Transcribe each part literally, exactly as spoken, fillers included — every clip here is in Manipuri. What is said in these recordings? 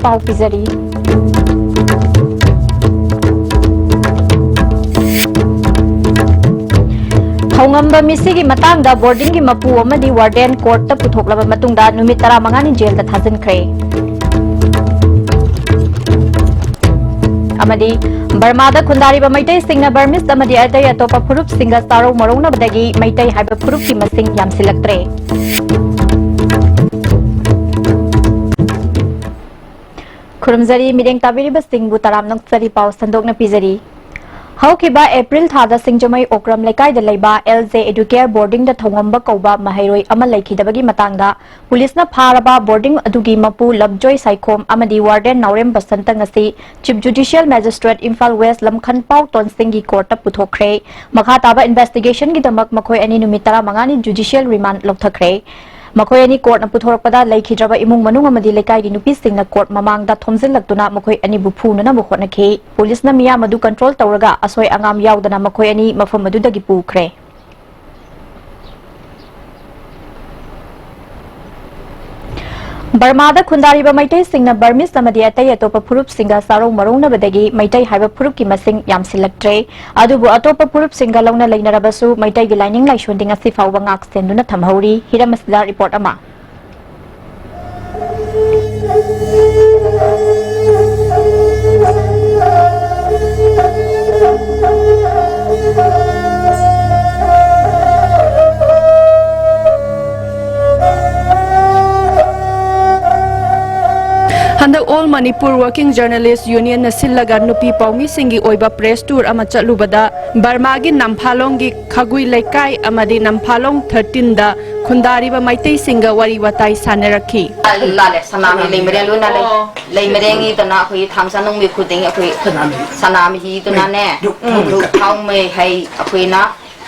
ꯄꯥꯎ ꯄꯤꯖꯔꯤ꯫ ꯊꯧꯉꯝꯕ ꯃꯤꯁꯤꯒꯤ ꯃꯇꯥꯡꯗ ꯕꯣꯔꯗꯤꯡꯒꯤ ꯃꯄꯨ ꯑꯃꯗꯤ ꯋꯥꯔꯗꯦꯟ ꯀꯣꯔꯠꯇ ꯄꯨꯊꯣꯛꯂꯕ ꯃꯇꯨꯡꯗ ꯅꯨꯃꯤꯠ ꯇꯔꯥꯃꯉꯥꯅꯤ ꯖꯦꯜꯗ ꯊꯥꯖꯤꯟꯈ꯭ꯔꯦ꯫ ꯑꯃꯗꯤ ꯕꯔꯃꯥꯗ ꯈꯨꯟꯗꯥꯔꯤꯕ ꯃꯩꯇꯩꯁꯤꯡꯅ ꯕꯔꯃꯤꯁ ꯑꯃꯗꯤ ꯑꯇꯩ ꯑꯇꯣꯞꯄ ꯐꯨꯔꯨꯞꯁꯤꯡꯒ ꯆꯥꯔꯧ ꯃꯔꯧꯅꯕꯗꯒꯤ ꯃꯩꯇꯩ ꯍꯥꯏꯕ ꯐꯨꯔꯨꯞꯀꯤ ꯃꯁꯤꯡ ꯌꯥꯝꯁꯤꯜꯂꯛꯇ꯭ꯔꯦ꯫ ꯈꯨꯔꯨꯝꯖꯔꯤ, ꯃꯤꯠꯌꯦꯡ ꯇꯥꯕꯤꯔꯤꯕꯁꯤꯡꯕꯨ ꯇꯔꯥꯝꯅ ꯑꯣꯛꯆꯔꯤ꯫ ꯄꯥꯎ ꯁꯟꯗꯣꯛꯅ ꯄꯤꯖꯔꯤ꯫ ꯍꯧꯈꯤꯕ ꯑꯦꯄ꯭ꯔꯤꯜ ꯊꯥꯗ ꯁꯤꯡꯖꯃꯩ ꯑꯣꯀ꯭ꯔꯝ ꯂꯩꯀꯥꯏꯗ ꯂꯩꯕ ꯑꯦꯜ ꯖꯦ ꯑꯦꯗꯨꯀꯦꯌꯔ ꯕꯣꯔꯗꯤꯡꯗ ꯊꯧꯉꯝꯕ ꯀꯧꯕ ꯃꯍꯩꯔꯣꯏ ꯑꯃ ꯂꯩꯈꯤꯗꯕꯒꯤ ꯃꯇꯥꯡꯗ ꯄꯨꯂꯤꯁꯅ ꯐꯥꯔꯕ ꯕꯣꯔꯗꯤꯡ ꯑꯗꯨꯒꯤ ꯃꯄꯨ ꯂꯞꯖꯣꯏ ꯁꯥꯏꯈꯣꯝ ꯑꯃꯗꯤ ꯋꯥꯔꯗꯦꯟ ꯅꯥꯎꯔꯦꯝ ꯕꯁꯟꯇ ꯉꯁꯤ ꯆꯤꯐ ꯖꯨꯗꯤꯁꯤꯌꯦꯜ ꯃꯦꯖꯤꯁꯇ꯭ꯔꯦꯠ ꯏꯝꯐꯥꯜ ꯋꯦꯁ ꯂꯝꯈꯟꯄꯥꯎ ꯇꯣꯟꯁꯤꯡꯒꯤ ꯀꯣꯔꯠꯇ ꯄꯨꯊꯣꯛꯈ꯭ꯔꯦ꯫ ꯃꯈꯥ ꯇꯥꯕ ꯏꯟꯚꯦꯁꯇꯤꯒꯦꯁꯟꯒꯤꯗꯃꯛ ꯃꯈꯣꯏ ꯑꯅꯤ ꯅꯨꯃꯤꯠ ꯇꯔꯥꯃꯉꯥꯅꯤ ꯖꯨꯗꯤꯁꯤꯌꯦꯜ ꯔꯤꯃꯥꯟꯗ ꯂꯧꯊꯈ꯭ꯔꯦ꯫ ꯃꯈꯣꯏ ꯑꯅꯤ ꯀꯣꯔꯠꯅ ꯄꯨꯊꯣꯔꯛꯄꯗ ꯂꯩꯈꯤꯗ꯭ꯔꯕ ꯏꯃꯨꯡ ꯃꯅꯨꯡ ꯑꯃꯗꯤ ꯂꯩꯀꯥꯏꯒꯤ ꯅꯨꯄꯤꯁꯤꯡꯅ ꯀꯣꯔꯠ ꯃꯃꯥꯡꯗ ꯊꯣꯝꯖꯤꯜꯂꯛꯇꯨꯅ ꯃꯈꯣꯏ ꯑꯅꯤꯕꯨ ꯐꯨꯅꯅꯕ ꯍꯣꯠꯅꯈꯤ꯫ ꯄꯨꯂꯤꯁꯅ ꯃꯤꯌꯥꯝ ꯑꯗꯨ ꯀꯟꯇ꯭ꯔꯣꯜ ꯇꯧꯔꯒ ꯑꯁꯣꯏ ꯑꯉꯥꯝ ꯌꯥꯎꯗꯅ ꯃꯈꯣꯏ ꯑꯅꯤ ꯃꯐꯝ ꯑꯗꯨꯗꯒꯤ ꯄꯨꯈ꯭ꯔꯦ꯫ ꯕꯔꯃꯥꯗ ꯈꯨꯟꯗꯥꯔꯤꯕ ꯃꯩꯇꯩꯁꯤꯡꯅ ꯕꯔꯃꯤꯁ ꯑꯃꯗꯤ ꯑꯇꯩ ꯑꯇꯣꯞꯄ ꯐꯨꯔꯨꯞꯁꯤꯡꯒ ꯆꯥꯔꯧ ꯃꯔꯧꯅꯕꯗꯒꯤ ꯃꯩꯇꯩ ꯍꯥꯏꯕ ꯐꯨꯔꯨꯞꯀꯤ ꯃꯁꯤꯡ ꯌꯥꯝꯁꯤꯜꯂꯛꯇ꯭ꯔꯦ꯫ ꯑꯗꯨꯕꯨ ꯑꯇꯣꯞꯄ ꯐꯨꯔꯨꯞꯁꯤꯡꯒ ꯂꯧꯅ ꯂꯩꯅꯔꯕꯁꯨ ꯃꯩꯇꯩꯒꯤ ꯂꯥꯏꯅꯤꯡ ꯂꯥꯏꯁꯣꯟꯗꯤ ꯉꯁꯤ ꯐꯥꯎꯕ ꯉꯥꯛ ꯁꯦꯟꯗꯨꯅ ꯊꯝꯍꯧꯔꯤ꯫ ꯍꯤꯔꯝ ꯑꯁꯤꯗ ꯔꯤꯄꯣꯔꯠ ꯑꯃ꯫ ꯍꯟꯗꯛ All Manipur Working Journalist Unionꯅ ꯁꯤꯜꯂꯒ ꯅꯨꯄꯤ ꯄꯥꯎꯃꯤꯁꯤꯡꯒꯤ ꯑꯣꯏꯕ press tour ꯑꯃ ꯆꯠꯂꯨꯕꯗ ꯕꯔꯃꯥꯒꯤ ꯅꯝꯐꯥꯂꯣꯡꯒꯤ ꯈꯒꯨꯏ ꯂꯩꯀꯥꯏ ꯑꯃꯗꯤ ꯅꯝꯐꯥꯂꯣꯡ thirteenꯗ ꯈꯨꯟꯗꯥꯔꯤꯕ ꯃꯩꯇꯩꯁꯤꯡꯒ ꯋꯥꯔꯤ ꯋꯥꯇꯥꯏ ꯁꯥꯟꯅꯔꯛꯈꯤ꯫ ꯂꯥꯜꯂꯦ, ꯁꯅꯥꯃꯍꯤ ꯂꯩꯃꯔꯦꯟ ꯂꯣꯏꯅ ꯂꯩ꯫ ꯑꯣ꯫ ꯂꯩꯃꯔꯦꯟꯒꯤꯗꯅ ꯑꯩꯈꯣꯏꯒꯤ ꯊꯥꯡꯖ ꯅꯨꯃꯤꯠ ꯈꯨꯗꯤꯡ ꯑꯩꯈꯣꯏ ꯁꯅꯥꯃꯍꯤꯗꯨꯅꯅꯦ, ꯎꯝ, ꯊꯥꯎ ꯃꯩ ꯍꯩ ꯑꯩꯈꯣꯏꯅ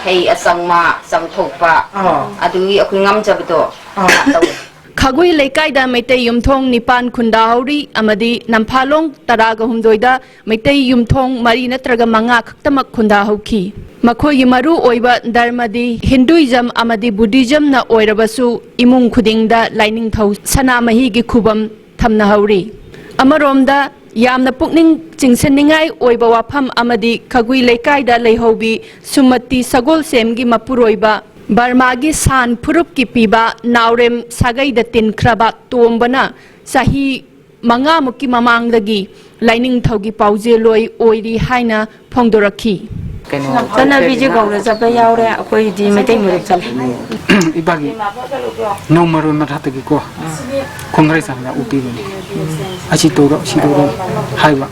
ꯍꯩ ꯑꯆꯪꯕ ꯆꯝꯊꯣꯛꯄ, ꯑꯣ, ꯑꯗꯨꯒꯤ ꯑꯩꯈꯣꯏ ꯉꯝꯖꯕꯗꯣ, ꯑꯣ, ꯇꯧꯋꯦ꯫ ꯈꯒꯨꯏ ꯂꯩꯀꯥꯏꯗ ꯃꯩꯇꯩ ꯌꯨꯝꯊꯣꯡ ꯅꯤꯄꯥꯟ ꯈꯨꯟꯗꯥꯍꯧꯔꯤ ꯑꯃꯗꯤ ꯅꯝꯐꯥꯂꯣꯡ ꯇꯔꯥꯒ ꯍꯨꯝꯗꯣꯏꯗ ꯃꯩꯇꯩ ꯌꯨꯝꯊꯣꯡ ꯃꯔꯤ ꯅꯠꯇ꯭ꯔꯒ ꯃꯉꯥ ꯈꯛꯇꯃꯛ ꯈꯨꯟꯗꯥꯍꯧꯈꯤ꯫ ꯃꯈꯣꯏꯒꯤ ꯃꯔꯨ ꯑꯣꯏꯕ ꯙꯔꯃꯗꯤ Hinduism ꯑꯃꯗꯤ Buddhismꯅ ꯑꯣꯏꯔꯕꯁꯨ ꯏꯃꯨꯡ ꯈꯨꯗꯤꯡꯗ ꯂꯥꯏꯅꯤꯡꯊꯧ ꯁꯅꯥꯃꯍꯤꯒꯤ ꯈꯨꯕꯝ ꯊꯝꯅꯍꯧꯔꯤ꯫ ꯑꯃꯔꯣꯝꯗ, ꯌꯥꯝꯅ ꯄꯨꯛꯅꯤꯡ ꯆꯤꯡꯁꯤꯟꯅꯤꯡꯉꯥꯏ ꯑꯣꯏꯕ ꯋꯥꯐꯝ ꯑꯃꯗꯤ ꯈꯒꯨꯏ ꯂꯩꯀꯥꯏꯗ ꯂꯩꯍꯧꯕꯤ ꯁꯨꯃꯇꯤ ꯁꯒꯣꯜꯁꯦꯝꯒꯤ ꯃꯄꯨꯔꯣꯏꯕ ꯕꯔꯃꯥꯒꯤ ꯁꯥꯟ ꯐꯨꯔꯨꯞꯀꯤ ꯄꯤꯕ ꯅꯥꯎꯔꯦꯝ ꯁꯥꯒꯩꯗ ꯇꯤꯟꯈ꯭ꯔꯕ ꯇꯣꯝꯕꯅ ꯆꯍꯤ ꯃꯉꯥꯃꯨꯛꯀꯤ ꯃꯃꯥꯡꯗꯒꯤ ꯂꯥꯏꯅꯤꯡꯊꯧꯒꯤ ꯄꯥꯎꯖꯦꯜꯂꯣꯏ ꯑꯣꯏꯔꯤ ꯍꯥꯏꯅ ꯐꯣꯡꯗꯣꯔꯛꯈꯤ꯫ ꯀꯩꯅꯣ ꯆꯠꯅꯕꯤꯁꯦ ꯒꯧꯔ ꯆꯠꯄ ꯌꯥꯎꯔꯦ, ꯑꯩꯈꯣꯏꯗꯤ ꯃꯩꯇꯩ ꯃꯔꯨꯞ ꯆꯠꯂꯦ꯫ ꯏꯄꯥꯒꯤ ꯅꯧ ꯃꯔꯣꯏ ꯃꯊꯛꯇꯒꯤꯀꯣ ꯈꯣꯡꯒ꯭ꯔꯩ ꯆꯥꯡꯗ ꯎꯞꯄꯤꯕꯅꯤ꯫ ꯑꯁꯤ ꯇꯧꯔꯣ, ꯁꯤ ꯇꯧꯔꯣ ꯍꯥꯏꯕ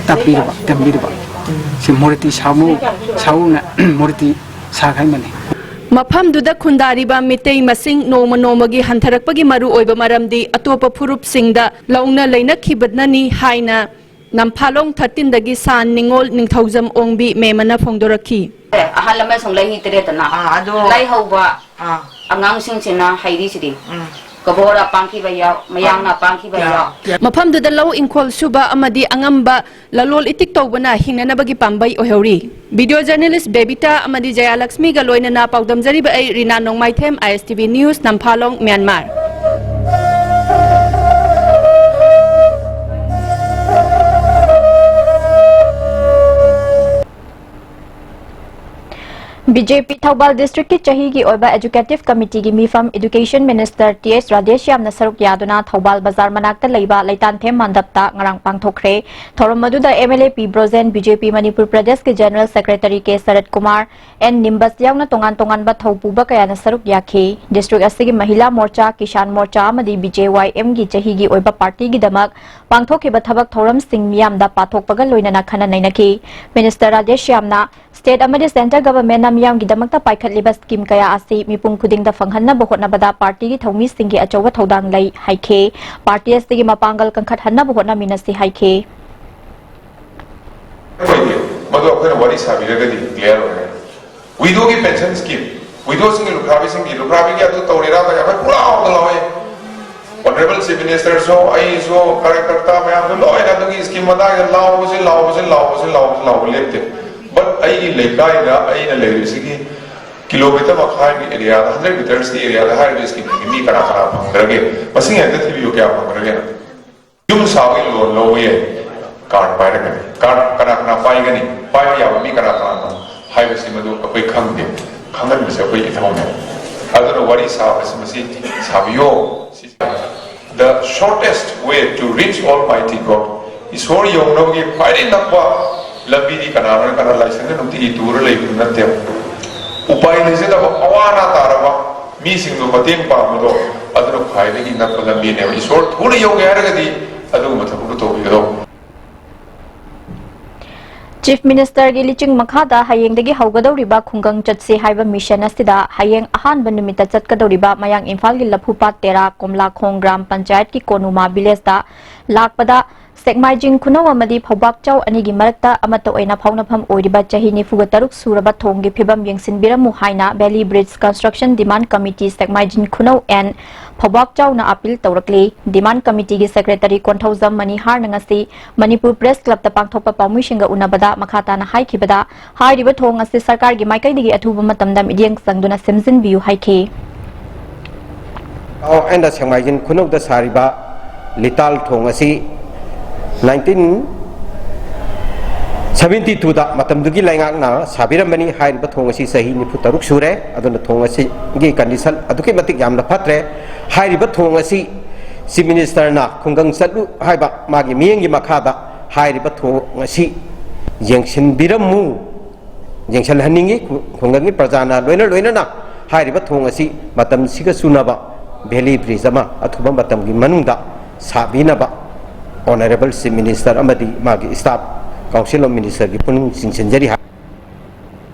ꯇꯥꯛꯄꯤꯔꯕ, ꯇꯝꯕꯤꯔꯕ꯫ ꯁꯤ ꯃꯨꯔꯇꯤ ꯁꯥꯃꯨ, ꯁꯥꯃꯨꯅ ꯃꯨꯔꯇꯤ ꯁꯥꯈꯥꯏꯃꯅꯤ꯫ ꯃꯐꯝꯗꯨꯗ ꯈꯨꯟꯗꯥꯔꯤꯕ ꯃꯤꯇꯩ ꯃꯁꯤꯡ ꯅꯣꯡꯃ ꯅꯣꯡꯃꯒꯤ ꯍꯟꯊꯔꯛꯄꯒꯤ ꯃꯔꯨꯑꯣꯏꯕ ꯃꯔꯝꯗꯤ ꯑꯇꯣꯞꯄ ꯐꯨꯔꯨꯞꯁꯤꯡꯗ ꯂꯧꯅ ꯂꯩꯅꯈꯤꯕꯅꯅꯤ ꯍꯥꯏꯅ ꯅꯝꯐꯥꯂꯣꯡ ꯊꯥꯔꯇꯤꯟꯗꯒꯤ ꯁꯥꯟ ꯅꯤꯉꯣꯜ ꯅꯤꯡꯊꯧꯖꯝ ꯑꯣꯡꯕꯤ ꯃꯦꯃꯅ ꯐꯣꯡꯗꯣꯔꯛꯈꯤ꯫ ꯑꯍꯜ ꯂꯃꯟꯁꯤꯡ ꯂꯩꯍꯤꯇꯔꯦꯗꯅ, ꯑꯥ, ꯑꯗꯣ ꯂꯩꯍꯧꯕ ꯑꯥ꯫ ꯑꯉꯥꯡꯁꯤꯡꯁꯤꯅ ꯍꯩꯔꯤꯁꯤꯗꯤ꯫ ꯎꯝ꯫ ꯀꯕꯣꯔ ꯄꯥꯡꯈꯤꯕ ꯌꯥꯎ, ꯃꯌꯥꯡꯅ ꯄꯥꯡꯈꯤꯕ ꯌꯥꯎ꯫ ꯃꯐꯝꯗꯨꯗ ꯂꯧ ꯏꯪꯈꯣꯜ ꯁꯨꯕ ꯑꯃꯗꯤ ꯑꯉꯝꯕ ꯂꯂꯣꯜ ꯏꯇꯤꯛ ꯇꯧꯕꯅ ꯍꯤꯡꯅꯅꯕꯒꯤ ꯄꯥꯝꯕꯩ ꯑꯣꯏꯍꯧꯔꯤ꯫ ꯚꯤꯗꯤꯑꯣ ꯖꯔꯅꯦꯂꯤꯁ ꯕꯦꯕꯤꯇꯥ ꯑꯃꯗꯤ ꯖꯌꯥꯂꯛꯁꯃꯤꯒ ꯂꯣꯏꯅꯅ ꯄꯥꯎꯗꯝꯖꯔꯤꯕ ꯑꯩ Rina Nongmaithem, I S T V news, Namphalong, Myanmar. B J P Thoubal ꯗꯤꯁꯇ꯭ꯔꯤꯛꯀꯤ ꯆꯍꯤꯒꯤ ꯑꯣꯏꯕ ꯑꯦꯖꯨꯀꯦꯇꯤꯚ ꯀꯃꯤꯇꯤꯒꯤ ꯃꯤꯐꯝ ꯏꯗꯨꯀꯦꯁꯟ ꯃꯤꯅꯤꯁꯇꯔ ꯇꯤ ꯑꯦꯁ ꯔꯥꯙꯦꯁ꯭ꯌꯥꯝꯅ ꯁꯔꯨꯛ ꯌꯥꯗꯨꯅ ꯊꯧꯕꯥꯜ ꯕꯖꯥꯔ ꯃꯅꯥꯛꯇ ꯂꯩꯕ ꯂꯩꯇꯥꯟꯊꯦꯝ ꯃꯟꯗꯞꯇ ꯉꯔꯥꯡ ꯄꯥꯡꯊꯣꯛꯈ꯭ꯔꯦ꯫ ꯊꯧꯔꯝ ꯑꯗꯨꯗ M L A P Brojen, B J P Manipur ꯄ꯭ꯔꯗꯦꯁꯀꯤ general secretary K Sarat Kumar, N Nimbus ꯌꯥꯎꯅ ꯇꯣꯉꯥꯟ ꯇꯣꯉꯥꯟꯕ ꯊꯧꯄꯨꯕ ꯀꯌꯥꯅ ꯁꯔꯨꯛ ꯌꯥꯈꯤ꯫ ꯗꯤꯁꯇ꯭ꯔꯤꯛ ꯑꯁꯤꯒꯤ ꯃꯍꯤꯂꯥ ꯃꯣꯔꯆꯥ, ꯀꯤꯁꯥꯟ ꯃꯣꯔꯆꯥ ꯑꯃꯗꯤ ꯕꯤ ꯖꯦ ꯋꯥꯏ ꯑꯦꯝꯒꯤ ꯆꯍꯤꯒꯤ ꯑꯣꯏꯕ ꯄꯥꯔꯇꯤꯒꯤꯗꯃꯛ ꯄꯥꯡꯊꯣꯛꯈꯤꯕ ꯊꯕꯛ ꯊꯧꯔꯝꯁꯤꯡ ꯃꯤꯌꯥꯝꯗ ꯄꯥꯊꯣꯛꯄꯒ ꯂꯣꯏꯅꯅ ꯈꯟꯅ ꯅꯩꯅꯈꯤ꯫ ꯃꯤꯅꯤꯁꯇꯔ ꯔꯥꯙꯦꯁ꯭ꯌꯥꯝꯅ ꯁ꯭ꯇꯦꯠ ꯑꯃꯗꯤ ꯁꯦꯟꯇꯔ ꯒꯚꯔꯟꯃꯦꯟꯠꯅ ꯃꯤꯌꯥꯝꯒꯤꯗꯃꯛꯇ ꯄꯥꯏꯈꯠꯂꯤꯕ ꯁ꯭ꯀꯤꯝ ꯀꯌꯥ ꯑꯁꯤ ꯃꯤꯄꯨꯝ ꯈꯨꯗꯤꯡꯗ ꯐꯪꯍꯟꯅꯕ ꯍꯣꯠꯅꯕꯗ ꯄꯥꯔꯇꯤꯒꯤ ꯊꯧꯃꯤꯁꯤꯡꯒꯤ ꯑꯆꯧꯕ ꯊꯧꯗꯥꯡ ꯂꯩ ꯍꯥꯏꯈꯤ꯫ ꯄꯥꯔꯇꯤ ꯑꯁꯤꯒꯤ ꯃꯄꯥꯡꯒꯜ ꯀꯟꯈꯠꯍꯟꯅꯕ ꯍꯣꯠꯅꯃꯤꯟꯅꯁꯤ ꯍꯥꯏꯈꯤ꯫ ꯑꯣꯏꯗꯦ꯫ ꯃꯗꯨ ꯑꯩꯈꯣꯏꯅ ꯋꯥꯔꯤ ꯁꯥꯕꯤꯔꯒꯗꯤ ꯀ꯭ꯂꯤꯌꯥꯔ ꯑꯣꯏꯔꯦ꯫ ꯋꯤꯗꯣꯒꯤ ꯄꯦꯟꯁꯟ ꯁ꯭ꯀꯤꯝ, ꯋꯤꯗꯣꯁꯤꯡꯒꯤ, ꯂꯨꯈ꯭ꯔꯥꯕꯤꯁꯤꯡꯒꯤ, ꯂꯨꯈ꯭ꯔꯥꯕꯤꯒꯤ ꯑꯗꯨ ꯇꯧꯔꯤꯔꯥ ꯀꯥꯏꯅ ꯑꯩꯈꯣꯏ ꯄꯨꯡꯂꯥꯎꯗ ꯂꯥꯎꯋꯦ꯫ ꯑꯣꯅꯔꯦꯕꯜ ꯆꯤꯐ ꯃꯤꯅꯤꯁꯇꯔꯁꯨ, ꯑꯩꯁꯨ, ꯀꯥꯔꯌꯀꯔꯇꯥ ꯃꯌꯥꯝꯁꯨ ꯂꯣꯏꯅ ꯑꯗꯨꯒꯤ ꯁ꯭ꯀꯤꯝ ꯃꯇꯥꯡꯗ ꯂꯥꯎꯕꯁꯤ, ꯂꯥꯎꯕꯁꯤ, ꯂꯥꯎꯕꯁꯤ, ꯂꯥꯎꯕꯁꯤ, ꯂꯥꯎꯕ ꯂꯦꯞꯇꯦ꯫ ꯕꯠ ꯑꯩꯒꯤ ꯂꯩꯀꯥꯏꯗ ꯑꯩꯅ ꯂꯩꯔꯤꯁꯤꯒꯤ ꯀꯤꯂꯣꯃꯤꯇꯔ ꯃꯈꯥꯏꯒꯤ ꯑꯦꯔꯤꯌꯥꯗ, ꯍꯟꯗ꯭ꯔꯦꯠ ꯃꯤꯇꯔꯁꯀꯤ ꯑꯦꯔꯤꯌꯥꯗ ꯍꯥꯏꯔꯤꯕ ꯁ꯭ꯀꯤꯝꯁꯤꯡꯒꯤ ꯃꯤ ꯀꯅꯥ ꯀꯅꯥ ꯐꯪꯈ꯭ꯔꯒꯦ? ꯃꯁꯤꯡ ꯍꯦꯛꯇ ꯊꯤꯕꯤꯌꯨ, ꯀꯌꯥ ꯐꯪꯈ꯭ꯔꯒꯦꯅ? ꯌꯨꯝ ꯁꯥꯕꯒꯤ ꯂꯣꯟ ꯂꯧꯕ ꯌꯥꯏ꯫ ꯀꯥꯔꯗ ꯄꯥꯏꯔꯒꯗꯤ, ꯀꯥꯔꯗ ꯀꯅꯥ ꯀꯅꯥ ꯄꯥꯏꯒꯅꯤ, ꯄꯥꯏꯕ ꯌꯥꯕ ꯃꯤ ꯀꯅꯥ ꯀꯅꯥꯅꯣ ꯍꯥꯏꯕꯁꯤ ꯃꯗꯨ ꯑꯩꯈꯣꯏ ꯈꯪꯗꯦ꯫ ꯈꯪꯍꯟꯕꯁꯦ ꯑꯩꯈꯣꯏ ꯏꯊꯧꯅꯦ꯫ ꯑꯗꯨꯅ ꯋꯥꯔꯤ ꯁꯥꯕꯁꯤ ꯃꯁꯤ ꯁꯥꯕꯤꯌꯣ꯫ ꯁꯤ the shortest way to reach Almighty God, ꯏꯁꯣꯔ ꯌꯧꯅꯕꯒꯤ ꯈ꯭ꯋꯥꯏꯗꯒꯤ ꯅꯛꯄ ꯂꯝꯕꯤꯗꯤ ꯀꯅꯥꯅꯣ? ꯀꯅꯥ ꯂꯥꯏꯁꯪꯗ ꯅꯨꯡꯇꯤꯒꯤ ꯇꯨꯔ ꯂꯩꯕꯗꯨ ꯅꯠꯇꯦꯕ꯫ ꯎꯄꯥꯏ ꯂꯩꯖꯗꯕ, ꯑꯋꯥ ꯑꯅꯥ ꯇꯥꯔꯕ ꯃꯤꯁꯤꯡꯗꯣ ꯃꯇꯦꯡ ꯄꯥꯡꯕꯗꯣ, ꯑꯗꯨꯅ ꯈ꯭ꯋꯥꯏꯗꯒꯤ ꯅꯛꯄ ꯂꯝꯕꯤꯅꯦꯕ꯫ ꯏꯁꯣꯔ ꯊꯨꯅ ꯌꯧꯒꯦ ꯍꯥꯏꯔꯒꯗꯤ ꯑꯗꯨꯒꯨꯝꯕ ꯊꯕꯛꯇꯣ ꯇꯧꯕꯤꯒꯗꯧꯕ꯫ ꯆꯤꯐ ꯃꯤꯅꯤꯁꯇꯔꯒꯤ ꯂꯤꯆꯤꯡ ꯃꯈꯥꯗ ꯍꯌꯦꯡꯗꯒꯤ ꯍꯧꯒꯗꯧꯔꯤꯕ ꯈꯨꯡꯒꯪ ꯆꯠꯁꯤ ꯍꯥꯏꯕ ꯃꯤꯁꯟ ꯑꯁꯤꯗ ꯍꯌꯦꯡ ꯑꯍꯥꯟꯕ ꯅꯨꯃꯤꯠꯇ ꯆꯠꯀꯗꯧꯔꯤꯕ ꯃꯌꯥꯡ ꯏꯝꯐꯥꯜꯒꯤ ꯂꯐꯨꯄꯥꯠ ꯇꯦꯔꯥ ꯀꯣꯝꯂꯥꯈꯣꯡ ꯒ꯭ꯔꯥꯝ ꯄꯟꯆꯥꯌꯠꯀꯤ ꯀꯣꯅꯨꯃꯥ ꯚꯤꯂꯦꯖꯇ ꯂꯥꯛꯄꯗ ꯁꯦꯛꯃꯥꯏꯖꯤꯡ ꯈꯨꯅꯧ ꯑꯃꯗꯤ ꯐꯧꯕꯥꯛꯆꯥꯎ ꯑꯅꯤꯒꯤ ꯃꯔꯛꯇ ꯑꯃꯠꯇ ꯑꯣꯏꯅ ꯐꯥꯎꯅꯐꯝ ꯑꯣꯏꯔꯤꯕ ꯆꯍꯤ ꯅꯤꯐꯨꯒ ꯇꯔꯨꯛ ꯁꯨꯔꯕ ꯊꯣꯡꯒꯤ ꯐꯤꯕꯝ ꯌꯦꯡꯁꯤꯟꯕꯤꯔꯝꯃꯨ ꯍꯥꯏꯅ Valley Bridge Construction Demand Committee ꯁꯦꯛꯃꯥꯏꯖꯤꯡ ꯈꯨꯅꯧ and ꯐꯧꯕꯥꯛꯆꯥꯎꯅ appeal ꯇꯧꯔꯛꯂꯤ꯫ Demand Committeeꯒꯤ secretary Konthoujam ꯃꯅꯤꯍꯥꯔꯅ ꯉꯁꯤ ꯃꯅꯤꯄꯨꯔ ꯄ꯭ꯔꯦꯁ ꯀ꯭ꯂꯕꯇ ꯄꯥꯡꯊꯣꯛꯄ ꯄꯥꯎꯃꯤꯁꯤꯡꯒ ꯎꯅꯕꯗ ꯃꯈꯥ ꯇꯥꯅ ꯍꯥꯏꯈꯤꯕꯗ, ꯍꯥꯏꯔꯤꯕ ꯊꯣꯡ ꯑꯁꯤ ꯁꯔꯀꯥꯔꯒꯤ ꯃꯥꯏꯀꯩꯗꯒꯤ ꯑꯊꯨꯕ ꯃꯇꯝꯗ ꯃꯤꯠꯌꯦꯡ ꯆꯪꯗꯨꯅ ꯁꯦꯝꯖꯤꯟꯕꯤꯌꯨ ꯍꯥꯏꯈꯤ꯫ ꯑꯦꯟꯗ ꯁꯦꯛꯃꯥꯏꯖꯤꯡ ꯈꯨꯅꯧꯗ ꯁꯥꯔꯤꯕ ꯂꯤꯇꯥꯜ ꯊꯣꯡ ꯑꯁꯤ nineteen seventy twoꯗ ꯃꯇꯝꯗꯨꯒꯤ ꯂꯩꯉꯥꯛꯅ ꯁꯥꯕꯤꯔꯝꯕꯅꯤ꯫ ꯍꯥꯏꯔꯤꯕ ꯊꯣꯡ ꯑꯁꯤ ꯆꯍꯤ ꯅꯤꯐꯨ ꯇꯔꯨꯛ ꯁꯨꯔꯦ꯫ ꯑꯗꯨꯅ ꯊꯣꯡ ꯑꯁꯤꯒꯤ ꯀꯟꯗꯤꯁꯟ ꯑꯗꯨꯛꯀꯤ ꯃꯇꯤꯛ ꯌꯥꯝꯅ ꯐꯠꯇ꯭ꯔꯦ꯫ ꯍꯥꯏꯔꯤꯕ ꯊꯣꯡ ꯑꯁꯤ ꯆꯤꯐ ꯃꯤꯅꯤꯁꯇꯔꯅ ꯈꯨꯡꯒꯪ ꯆꯠꯂꯨ ꯍꯥꯏꯕ ꯃꯥꯒꯤ ꯃꯤꯠꯌꯦꯡꯒꯤ ꯃꯈꯥꯗ ꯍꯥꯏꯔꯤꯕ ꯊꯣꯡ ꯑꯁꯤ ꯌꯦꯡꯁꯤꯟꯕꯤꯔꯝꯃꯨ, ꯌꯦꯡꯁꯤꯜꯍꯟꯅꯤꯡꯏ꯫ ꯈꯨꯡꯒꯪꯒꯤ ꯄ꯭ꯔꯖꯥꯅ ꯂꯣꯏꯅ ꯂꯣꯏꯅꯅ ꯍꯥꯏꯔꯤꯕ ꯊꯣꯡ ꯑꯁꯤ ꯃꯇꯝꯁꯤꯒ ꯆꯨꯅꯕ ꯚꯦꯂꯤ ꯕ꯭ꯔꯤꯖ ꯑꯃ ꯑꯊꯨꯕ ꯃꯇꯝꯒꯤ ꯃꯅꯨꯡꯗ ꯁꯥꯕꯤꯅꯕ ꯑꯣꯅꯔꯦꯕꯜ ꯆꯤꯐ ꯃꯤꯅꯤꯁꯇꯔ ꯑꯃꯗꯤ ꯃꯥꯒꯤ staff, Council of Ministerꯒꯤ ꯄꯨꯛꯅꯤꯡ ꯆꯤꯡꯁꯤꯟꯖꯔꯤ ꯍꯥꯏ꯫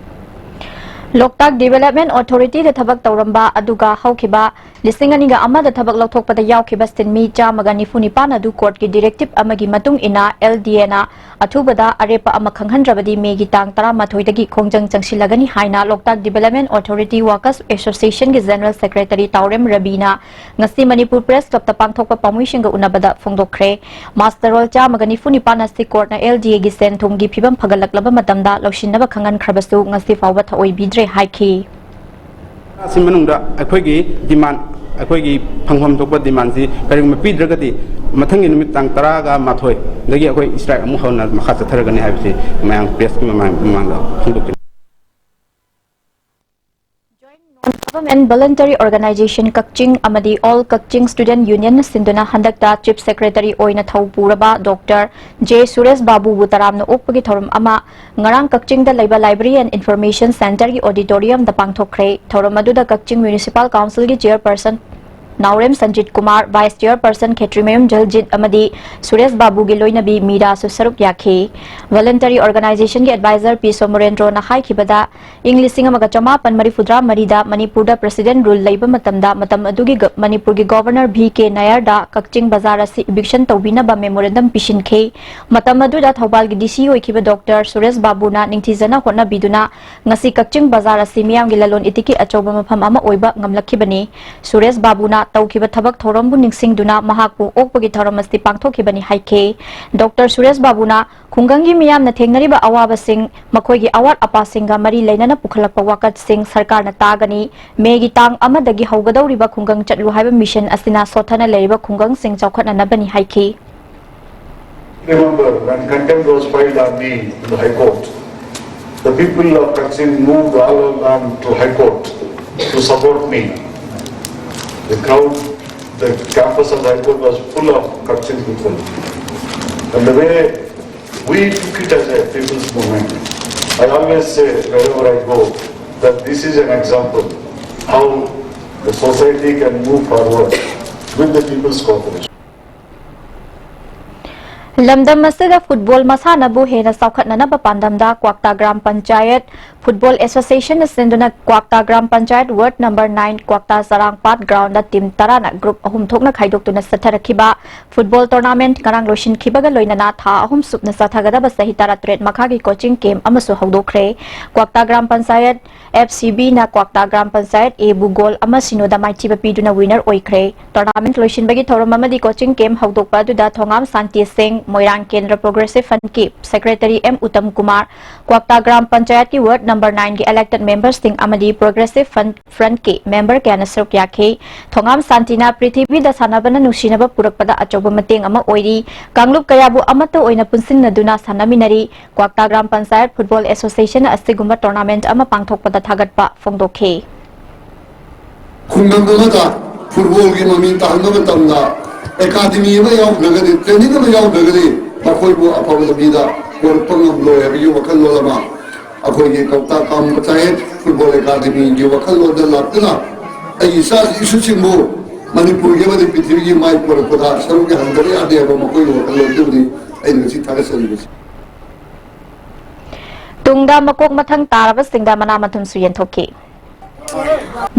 ꯂꯣꯛꯇꯥꯛ ꯗꯤꯚꯦꯂꯞꯃꯦꯟ ꯑꯣꯊꯣꯔꯤꯇꯤꯗ ꯊꯕꯛ ꯇꯧꯔꯝꯕ ꯑꯗꯨꯒ ꯍꯧꯈꯤꯕ ꯂꯤꯁꯤꯡ ꯑꯅꯤꯒ ꯑꯃꯗ ꯊꯕꯛ ꯂꯧꯊꯣꯛꯄꯗ ꯌꯥꯎꯈꯤꯕ ꯁꯤꯟꯃꯤ ꯆꯥꯝꯃꯒ ꯅꯤꯐꯨ ꯅꯤꯄꯥꯟ ꯑꯗꯨ ꯀꯣꯔꯠꯀꯤ ꯗꯤꯔꯦꯛꯇꯤꯞ ꯑꯃꯒꯤ ꯃꯇꯨꯡ ꯏꯟꯅ ꯑꯦꯜ ꯗꯤ ꯑꯦꯅ ꯑꯊꯨꯕꯗ ꯑꯔꯦꯞꯄ ꯑꯃ ꯈꯪꯍꯟꯗ꯭ꯔꯕꯗꯤ ꯃꯦꯒꯤ ꯇꯥꯡ ꯇꯔꯥꯃꯥꯊꯣꯏꯗꯒꯤ ꯈꯣꯡꯖꯪ ꯆꯪꯁꯤꯜꯂꯒꯅꯤ ꯍꯥꯏꯅ ꯂꯣꯛꯇꯥꯛ ꯗꯤꯚꯦꯂꯞꯃꯦꯟ ꯑꯣꯊꯣꯔꯤꯇꯤ ꯋꯥꯔꯀꯔꯁ ꯑꯦꯁꯣꯁꯤꯌꯦꯁꯟꯒꯤ ꯖꯦꯅꯔꯦꯜ ꯁꯦꯀ꯭ꯔꯦꯇꯔꯤ ꯇꯥꯎꯔꯦꯝ ꯔꯕꯤꯅ ꯉꯁꯤ ꯃꯅꯤꯄꯨꯔ ꯄ꯭ꯔꯦꯁ ꯀ꯭ꯂꯕꯇ ꯄꯥꯡꯊꯣꯛꯄ ꯄꯥꯎꯃꯤꯁꯤꯡꯒ ꯎꯅꯕꯗ ꯐꯣꯡꯗꯣꯛꯈ꯭ꯔꯦ꯫ ꯃꯥꯁꯇꯔ ꯔꯣꯜ ꯆꯥꯝꯃꯒ ꯅꯤꯐꯨ ꯅꯤꯄꯥꯟ ꯑꯁꯤ ꯀꯣꯔꯠꯅ ꯑꯦꯜ ꯗꯤ ꯑꯦꯒꯤ ꯁꯦꯟ ꯊꯨꯝꯒꯤ ꯐꯤꯕꯝ ꯐꯒꯠꯂꯛꯂꯕ ꯃꯇꯝꯗ ꯂꯧꯁꯤꯟꯅꯕ ꯈꯪꯍꯟꯈ꯭ꯔꯕꯁꯨ ꯉꯁꯤ ꯐꯥꯎꯕ ꯊꯑꯣꯏꯕꯤꯗ꯭ꯔꯦ ꯍꯥꯏꯈꯤ꯫ ꯑꯁꯤ ꯃꯅꯨꯡꯗ ꯑꯩꯈꯣꯏꯒꯤ ꯗꯤꯃꯥꯟ ꯑꯩꯈꯣꯏꯒꯤ ꯐꯪꯐꯝ ꯊꯣꯛꯄ ꯗꯤꯃꯥꯟꯁꯤ ꯀꯔꯤꯒꯨꯝꯕ ꯄꯤꯗ꯭ꯔꯒꯗꯤ ꯃꯊꯪꯒꯤ ꯅꯨꯃꯤꯠ ꯇꯥꯡ ꯇꯔꯥꯒ ꯃꯥꯊꯣꯏꯗꯒꯤ ꯑꯩꯈꯣꯏ ꯁ꯭ꯇ꯭ꯔꯥꯏꯛ ꯑꯃꯨꯛ ꯍꯧꯅ ꯃꯈꯥ ꯆꯠꯊꯔꯒꯅꯤ ꯍꯥꯏꯕꯁꯤ ꯃꯌꯥꯝ ꯄ꯭ꯔꯦꯁꯀꯤ ꯃꯃꯥꯡ ꯃꯃꯥꯡꯗ ꯐꯣꯡꯗꯣꯛꯄꯅꯤ꯫ Government Voluntary Organization ꯀꯛꯆꯤꯡ ꯑꯃꯗꯤ All Kakching Student Union ꯅ ꯁꯤꯟꯗꯨꯅ ꯍꯟꯗꯛꯇ Chief Secretary ꯑꯣꯏꯅ ꯊꯧ ꯄꯨꯔꯕ ꯗꯣꯛꯇꯔ ꯖꯦ ꯁꯨꯔꯦꯁ ꯕꯥꯕꯨꯕꯨ ꯇꯔꯥꯝꯅ ꯑꯣꯛꯄꯒꯤ ꯊꯧꯔꯝ ꯑꯃ ꯉꯔꯥꯡ ꯀꯛꯆꯤꯡꯗ ꯂꯩꯕ Library and Information Center ꯒꯤ auditorium ꯗ ꯄꯥꯡꯊꯣꯛꯈ꯭ꯔꯦ꯫ ꯊꯧꯔꯝ ꯑꯗꯨꯗ ꯀꯛꯆꯤꯡ Municipal Council ꯒꯤ Chairperson ꯅꯥꯎꯔꯦꯝ ꯁꯟꯖꯤꯠ ꯀꯨꯃꯥꯔ, Vice Chairperson ꯈꯦꯇ꯭ꯔꯤꯃꯌꯨꯝ ꯖꯜꯖꯤꯠ ꯑꯃꯗꯤ ꯁꯨꯔꯦꯁ ꯕꯥꯕꯨꯒꯤ ꯂꯣꯏꯅꯕꯤ ꯃꯤꯔꯥꯁꯨ ꯁꯔꯨꯛ ꯌꯥꯈꯤ꯫ Voluntary Organization ꯒꯤ Advisor ꯄꯤ ꯁꯣꯃꯣꯔꯦꯟꯗ꯭ꯔꯣꯅ ꯍꯥꯏꯈꯤꯕꯗ, ꯏꯪ ꯂꯤꯁꯤꯡ ꯑꯃꯒ ꯆꯃꯥꯄꯟ ꯃꯔꯤꯐꯨꯇꯔꯥ ꯃꯔꯤꯗ ꯃꯅꯤꯄꯨꯔꯗ President Rule ꯂꯩꯕ ꯃꯇꯝꯗ, ꯃꯇꯝ ꯑꯗꯨꯒꯤ ꯒ-, ꯃꯅꯤꯄꯨꯔꯒꯤ Governor ꯚꯤ ꯀꯦ ꯅꯥꯌꯔꯗ ꯀꯛꯆꯤꯡ ꯕꯖꯥꯔ ꯑꯁꯤ eviction ꯇꯧꯕꯤꯅꯕ memorandum ꯄꯤꯁꯤꯟꯈꯤ꯫ ꯃꯇꯝ ꯑꯗꯨꯗ ꯊꯧꯕꯥꯜꯒꯤ ꯗꯤ ꯁꯤ ꯑꯣꯏꯈꯤꯕ ꯗꯣꯛꯇꯔ ꯁꯨꯔꯦꯁ ꯕꯥꯕꯨꯅ ꯅꯤꯡꯊꯤꯖꯅ ꯍꯣꯠꯅꯕꯤꯗꯨꯅ ꯉꯁꯤ ꯀꯛꯆꯤꯡ ꯕꯖꯥꯔ ꯑꯁꯤ ꯃꯤꯌꯥꯝꯒꯤ ꯂꯂꯣꯟ ꯏꯇꯤꯛꯀꯤ ꯑꯆꯧꯕ ꯃꯐꯝ ꯑꯃ ꯑꯣꯏꯕ ꯉꯝꯂꯛꯈꯤꯕꯅꯤ꯫ ꯁꯨꯔꯦꯁ ꯕꯥꯕꯨꯅ ꯇꯧꯈꯤꯕ ꯊꯕꯛ ꯊꯧꯔꯝꯕꯨ ꯅꯤꯡꯁꯤꯡꯗꯨꯅ ꯃꯍꯥꯛꯄꯨ ꯑꯣꯛꯄꯒꯤ ꯊꯧꯔꯝ ꯑꯁꯤ ꯄꯥꯡꯊꯣꯛꯈꯤꯕꯅꯤ ꯍꯥꯏꯈꯤ꯫ ꯗꯣꯛꯇꯔ ꯁꯨꯔꯦꯁ ꯕꯥꯕꯨꯅ ꯈꯨꯡꯒꯪꯒꯤ ꯃꯤꯌꯥꯝꯅ ꯊꯦꯡꯅꯔꯤꯕ ꯑꯋꯥꯕꯁꯤꯡ, ꯃꯈꯣꯏꯒꯤ ꯑꯋꯥꯠ ꯑꯄꯥꯁꯤꯡꯒ ꯃꯔꯤ ꯂꯩꯅꯅ ꯄꯨꯈꯠꯂꯛꯄ ꯋꯥꯀꯠꯁꯤꯡ ꯁꯔꯀꯥꯔꯅ ꯇꯥꯒꯅꯤ꯫ ꯃꯦꯒꯤ ꯇꯥꯡ ꯑꯃꯗꯒꯤ ꯍꯧꯒꯗꯧꯔꯤꯕ ꯈꯨꯡꯒꯪ ꯆꯠꯂꯨ ꯍꯥꯏꯕ mission ꯑꯁꯤꯅ ꯁꯣꯠꯊꯅ ꯂꯩꯔꯤꯕ ꯈꯨꯡꯒꯪꯁꯤꯡ ꯆꯥꯎꯈꯠꯅꯅꯕꯅꯤ ꯍꯥꯏꯈꯤ꯫ Remember, when contempt was filed on me in the High Court, the people of Kakching moved all along to High Court to support me. The crowd, the campus of the High Court was full of Kakching people. And the way we took it as a people's movement, I always say wherever I go that this is an example how the society can move forward with the people's cooperation. ꯂꯝꯗꯝ ꯑꯁꯤꯗ football ꯃꯁꯥꯟꯅꯕꯨ ꯍꯦꯟꯅ ꯆꯥꯎꯈꯠꯅꯅꯕ ꯄꯥꯟꯗꯝꯗ ꯀ꯭ꯋꯥꯛꯇꯥ ꯒ꯭ꯔꯥꯝ ꯄꯟꯆꯥꯌꯠ football association ꯅ ꯁꯤꯟꯗꯨꯅ ꯀ꯭ꯋꯥꯛꯇꯥ gram panchayat ward number nine ꯀ꯭ꯋꯥꯛꯇꯥ ꯆꯔꯥꯡꯄꯥꯠ ground ꯗ team ꯇꯔꯥꯅ group ꯑꯍꯨꯝ ꯊꯣꯛꯅ ꯈꯥꯏꯗꯣꯛꯇꯨꯅ ꯆꯠꯊꯔꯛꯈꯤꯕ football tournament ꯉꯔꯥꯡ ꯂꯣꯏꯁꯤꯟꯈꯤꯕꯒ ꯂꯣꯏꯅꯅ ꯊꯥ ꯑꯍꯨꯝ ꯆꯨꯞꯅ ꯆꯠꯊꯒꯗꯕ ꯆꯍꯤ ꯇꯔꯥꯇꯔꯦꯠ ꯃꯈꯥꯒꯤ coaching camp ꯑꯃꯁꯨ ꯍꯧꯗꯣꯛꯈ꯭ꯔꯦ꯫ ꯀ꯭ꯋꯥꯛꯇꯥ gram panchayat F C B ꯅ ꯀ꯭ꯋꯥꯛꯇꯥ ꯒ꯭ꯔꯥꯝ ꯄꯟꯆꯥꯌꯠ A ꯕꯨ goal ꯑꯃ ꯁꯤꯅꯣꯗ ꯃꯥꯏꯊꯤꯕ ꯄꯤꯗꯨꯅ winner ꯑꯣꯏꯈ꯭ꯔꯦ꯫ Tournament ꯂꯣꯏꯁꯤꯟꯕꯒꯤ ꯊꯧꯔꯝ ꯑꯃꯗꯤ coaching camp ꯍꯧꯗꯣꯛꯄ ꯑꯗꯨꯗ ꯊꯣꯉꯥꯝ ꯁꯥꯟꯇꯤ ꯁꯤꯡ, ꯃꯣꯏꯔꯥꯡ ꯀꯦꯟꯗ꯭ꯔ progressive ꯐ꯭ꯔꯟꯠꯀꯤ secretary M Uttam Kumar, ꯀ꯭ꯋꯥꯛꯇꯥ ꯒ꯭ꯔꯥꯝ ꯄꯟꯆꯥꯌꯠꯀꯤ ꯋꯥꯔꯗ ꯅꯝꯕꯔ ꯅꯥꯏꯟꯒꯤ ꯏꯂꯦꯛꯇꯦꯗ ꯃꯦꯝꯕꯔꯁꯤꯡ ꯑꯃꯗꯤ ꯄ꯭ꯔꯣꯒ꯭ꯔꯦꯁꯤꯚ ꯐ꯭ꯔꯟꯠ, ꯐ꯭ꯔꯟꯠꯀꯤ ꯃꯦꯝꯕꯔ ꯀꯌꯥꯅ ꯁꯔꯨꯛ ꯌꯥꯈꯤ꯫ ꯊꯣꯉꯥꯝ ꯁꯥꯟꯇꯤꯅ "ꯄ꯭ꯔꯤꯊꯤꯕꯤꯗ ꯁꯥꯟꯅꯕꯅ ꯅꯨꯡꯁꯤꯅꯕ ꯄꯨꯔꯛꯄꯗ ꯑꯆꯧꯕ ꯃꯇꯦꯡ ꯑꯃ ꯑꯣꯏꯔꯤ꯫ ꯀꯥꯡꯂꯨꯞ ꯀꯌꯥꯕꯨ ꯑꯃꯠꯇ ꯑꯣꯏꯅ ꯄꯨꯟꯁꯤꯟꯅꯗꯨꯅ ꯁꯥꯟꯅꯃꯤꯟꯅꯔꯤ꯫ ꯀ꯭ꯋꯥꯛꯇꯥ ꯒ꯭ꯔꯥꯝ ꯄꯟꯆꯥꯌꯠ ꯐꯨꯠꯕꯣꯜ ꯑꯦꯁꯣꯁꯤꯌꯦꯁꯟꯅ ꯑꯁꯤꯒꯨꯝꯕ ꯇꯣꯔꯅꯥꯃꯦꯟꯠ ꯑꯃ ꯄꯥꯡꯊꯣꯛꯄꯗ ꯊꯥꯒꯠꯄ ꯐꯣꯡꯗꯣꯛꯈꯤ꯫ ꯈꯨꯡꯒꯪ ꯑꯃꯗ ꯐꯨꯠꯕꯣꯜꯒꯤ ꯃꯃꯤ ꯇꯥꯍꯟꯕ ꯃꯇꯝꯗ ꯑꯦꯀꯥꯗꯃꯤ ꯑꯃ ꯌꯥꯎꯗ꯭ꯔꯒꯗꯤ, ꯇ꯭ꯔꯦꯅꯤꯡ ꯑꯃ ꯌꯥꯎꯗ꯭ꯔꯒꯗꯤ ꯃꯈꯣꯏꯕꯨ ꯑꯐꯕ ꯂꯝꯕꯤꯗ ꯄꯨꯔꯛꯄ ꯉꯝꯂꯣꯏ ꯍꯥꯏꯕꯒꯤ ꯋꯥꯈꯜꯂꯣꯟ ꯑꯃ ꯑꯩꯈꯣꯏꯒꯤ ꯀ꯭ꯋꯥꯛꯇꯥ ꯒ꯭ꯔꯥꯝ ꯄꯟꯆꯥꯌꯠ ꯐꯨꯠꯕꯣꯜ ꯑꯦꯀꯥꯗꯃꯤꯒꯤ ꯋꯥꯈꯜꯂꯣꯟꯗ ꯂꯥꯛꯇꯨꯅ ꯑꯩꯒꯤ ꯏꯆꯥ ꯏꯁꯨꯁꯤꯡꯕꯨ ꯃꯅꯤꯄꯨꯔꯒꯤ ꯑꯃꯗꯤ ꯄ꯭ꯔꯤꯊꯤꯕꯤꯒꯤ ꯃꯥꯏ ꯄꯨꯔꯛꯄꯗ ꯁꯔꯨꯛ ꯌꯥꯍꯟꯗꯕ ꯌꯥꯗꯦ ꯍꯥꯏꯕ ꯃꯈꯣꯏꯒꯤ ꯋꯥꯈꯜꯂꯣꯟꯗꯨꯕꯨꯅꯤ ꯑꯩꯅ ꯉꯁꯤ ꯊꯥꯒꯠꯆꯔꯤꯕꯁꯤ꯫ ꯇꯨꯡꯗ ꯃꯀꯣꯛ ꯃꯊꯪ ꯇꯥꯔꯕꯁꯤꯡꯗ ꯃꯅꯥ ꯃꯊꯨꯝꯁꯨ ꯌꯦꯟꯊꯣꯛꯈꯤ꯫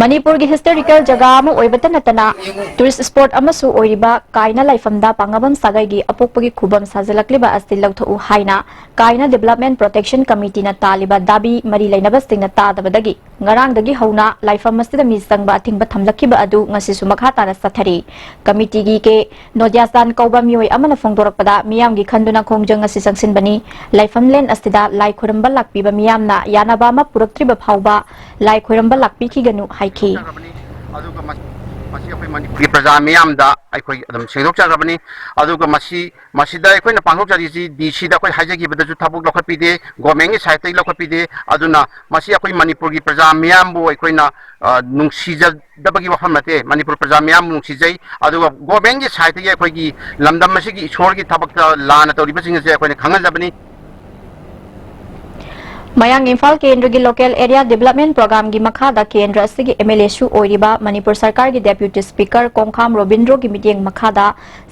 ꯃꯅꯤꯄꯨꯔꯒꯤ ꯍꯤꯁꯇꯣꯔꯤꯀꯦꯜ ꯖꯒꯥ ꯑꯃ ꯑꯣꯏꯕꯇ ꯅꯠꯇꯅ ꯇꯨꯔꯤꯁ ꯁ꯭ꯄꯣꯠ ꯑꯃꯁꯨ ꯑꯣꯏꯔꯤꯕ ꯀꯥꯏꯅ ꯂꯥꯏꯐꯝꯗ ꯄꯥꯡꯉꯕꯝ ꯁꯥꯒꯩꯒꯤ ꯑꯄꯣꯛꯄꯒꯤ ꯈꯨꯕꯝ ꯁꯥꯖꯤꯜꯂꯛꯂꯤꯕ ꯑꯁꯤ ꯂꯧꯊꯣꯛꯎ ꯍꯥꯏꯅ ꯀꯥꯏꯅ ꯗꯤꯚꯦꯂꯞꯃꯦꯟꯠ ꯄ꯭ꯔꯣꯇꯦꯛꯁꯟ ꯀꯃꯤꯇꯤꯅ ꯇꯥꯜꯂꯤꯕ ꯗꯥꯕꯤ ꯃꯔꯤ ꯂꯩꯅꯕꯁꯤꯡꯅ ꯇꯥꯗꯕꯗꯒꯤ ꯉꯔꯥꯡꯗꯒꯤ ꯍꯧꯅ ꯂꯥꯏꯐꯝ ꯑꯁꯤꯗ ꯃꯤ ꯆꯪꯕ ꯑꯊꯤꯡꯕ ꯊꯝꯂꯛꯈꯤꯕ ꯑꯗꯨ ꯉꯁꯤꯁꯨ ꯃꯈꯥ ꯇꯥꯅ ꯆꯠꯊꯔꯤ꯫ ꯀꯃꯤꯇꯤꯒꯤ ꯀꯦ ꯅꯣꯗꯤꯌꯥꯆꯥꯟ ꯀꯧꯕ ꯃꯤꯑꯣꯏ ꯑꯃꯅ ꯐꯣꯡꯗꯣꯔꯛꯄꯗ, ꯃꯤꯌꯥꯝꯒꯤ ꯈꯟꯗꯨꯅ ꯈꯣꯡꯖꯪ ꯑꯁꯤ ꯆꯪꯁꯤꯟꯕꯅꯤ꯫ ꯂꯥꯏꯐꯝꯂꯦꯟ ꯑꯁꯤꯗ ꯂꯥꯏ ꯈꯨꯔꯨꯝꯕ ꯂꯥꯛꯄꯤꯕ ꯃꯤꯌꯥꯝꯅ ꯌꯥꯅꯕ ꯑꯃ ꯄꯨꯔꯛꯇ꯭ꯔꯤꯕ ꯐꯥꯎꯕ ꯂꯥꯏ ꯈꯨꯔꯨꯝꯕ ꯂꯥꯛꯄꯤꯈꯤꯒꯅꯨ ꯍꯥꯏꯈꯤ꯫ ꯑꯗꯨꯒ ꯃꯁꯤ, ꯃꯁꯤ ꯑꯩꯈꯣꯏ ꯃꯅꯤꯄꯨꯔꯒꯤ ꯄ꯭ꯔꯖꯥ ꯃꯤꯌꯥꯝꯗ ꯑꯩꯈꯣꯏ ꯑꯗꯨꯝ ꯁꯦꯡꯗꯣꯛꯆꯈ꯭ꯔꯕꯅꯤ꯫ ꯑꯗꯨꯒ ꯃꯁꯤ, ꯃꯁꯤꯗ ꯑꯩꯈꯣꯏꯅ ꯄꯥꯡꯊꯣꯛꯆꯔꯤꯁꯤ ꯗꯤ ꯁꯤꯗ ꯑꯩꯈꯣꯏ ꯍꯥꯏꯖꯈꯤꯕꯗꯁꯨ ꯊꯕꯛ ꯂꯧꯈꯠꯄꯤꯗꯦ, ꯒꯣꯔꯃꯦꯟꯒꯤ ꯁꯥꯏꯠꯇꯒꯤ ꯂꯧꯈꯠꯄꯤꯗꯦ꯫ ꯑꯗꯨꯅ ꯃꯁꯤ ꯑꯩꯈꯣꯏ ꯃꯅꯤꯄꯨꯔꯒꯤ ꯄ꯭ꯔꯖꯥ ꯃꯤꯌꯥꯝꯕꯨ ꯑꯩꯈꯣꯏꯅ, ꯑ, ꯅꯨꯡꯁꯤꯖꯗꯕꯒꯤ ꯋꯥꯐꯝ ꯅꯠꯇꯦ, ꯃꯅꯤꯄꯨꯔ ꯄ꯭ꯔꯖꯥ ꯃꯤꯌꯥꯝꯕꯨ ꯅꯨꯡꯁꯤꯖꯩ꯫ ꯑꯗꯨꯒ ꯒꯣꯔꯃꯦꯟꯒꯤ ꯁꯥꯏꯠꯇꯒꯤ ꯑꯩꯈꯣꯏꯒꯤ ꯂꯝꯗꯝ ꯑꯁꯤꯒꯤ ꯏꯁꯣꯔꯒꯤ ꯊꯕꯛꯇ ꯂꯥꯟꯅ ꯇꯧꯔꯤꯕꯁꯤꯡ ꯑꯁꯦ ꯑꯩꯈꯣꯏꯅ ꯈꯪꯍꯟꯖꯕꯅꯤ꯫ ꯃꯌꯥꯡ ꯏꯝꯐꯥꯜ ꯀꯦꯟꯗ꯭ꯔꯒꯤ ꯂꯣꯀꯦꯜ ꯑꯦꯔꯤꯌꯥ ꯗꯤꯚꯦꯂꯞꯃꯦꯟꯠ ꯄ꯭ꯔꯣꯒ꯭ꯔꯥꯝꯒꯤ ꯃꯈꯥꯗ ꯀꯦꯟꯗ꯭ꯔ ꯑꯁꯤꯒꯤ ꯑꯦꯝ ꯑꯦꯜ ꯑꯦꯁꯨ ꯑꯣꯏꯔꯤꯕ ꯃꯅꯤꯄꯨꯔ ꯁꯔꯀꯥꯔꯒꯤ ꯗꯦꯄ꯭ꯌꯨꯇꯤ ꯁ꯭ꯄꯤꯀꯔ ꯀꯣꯡꯈꯥꯝ ꯔꯣꯕꯤꯟꯗ꯭ꯔꯣꯒꯤ ꯃꯤꯠꯌꯦꯡ ꯃꯈꯥꯗ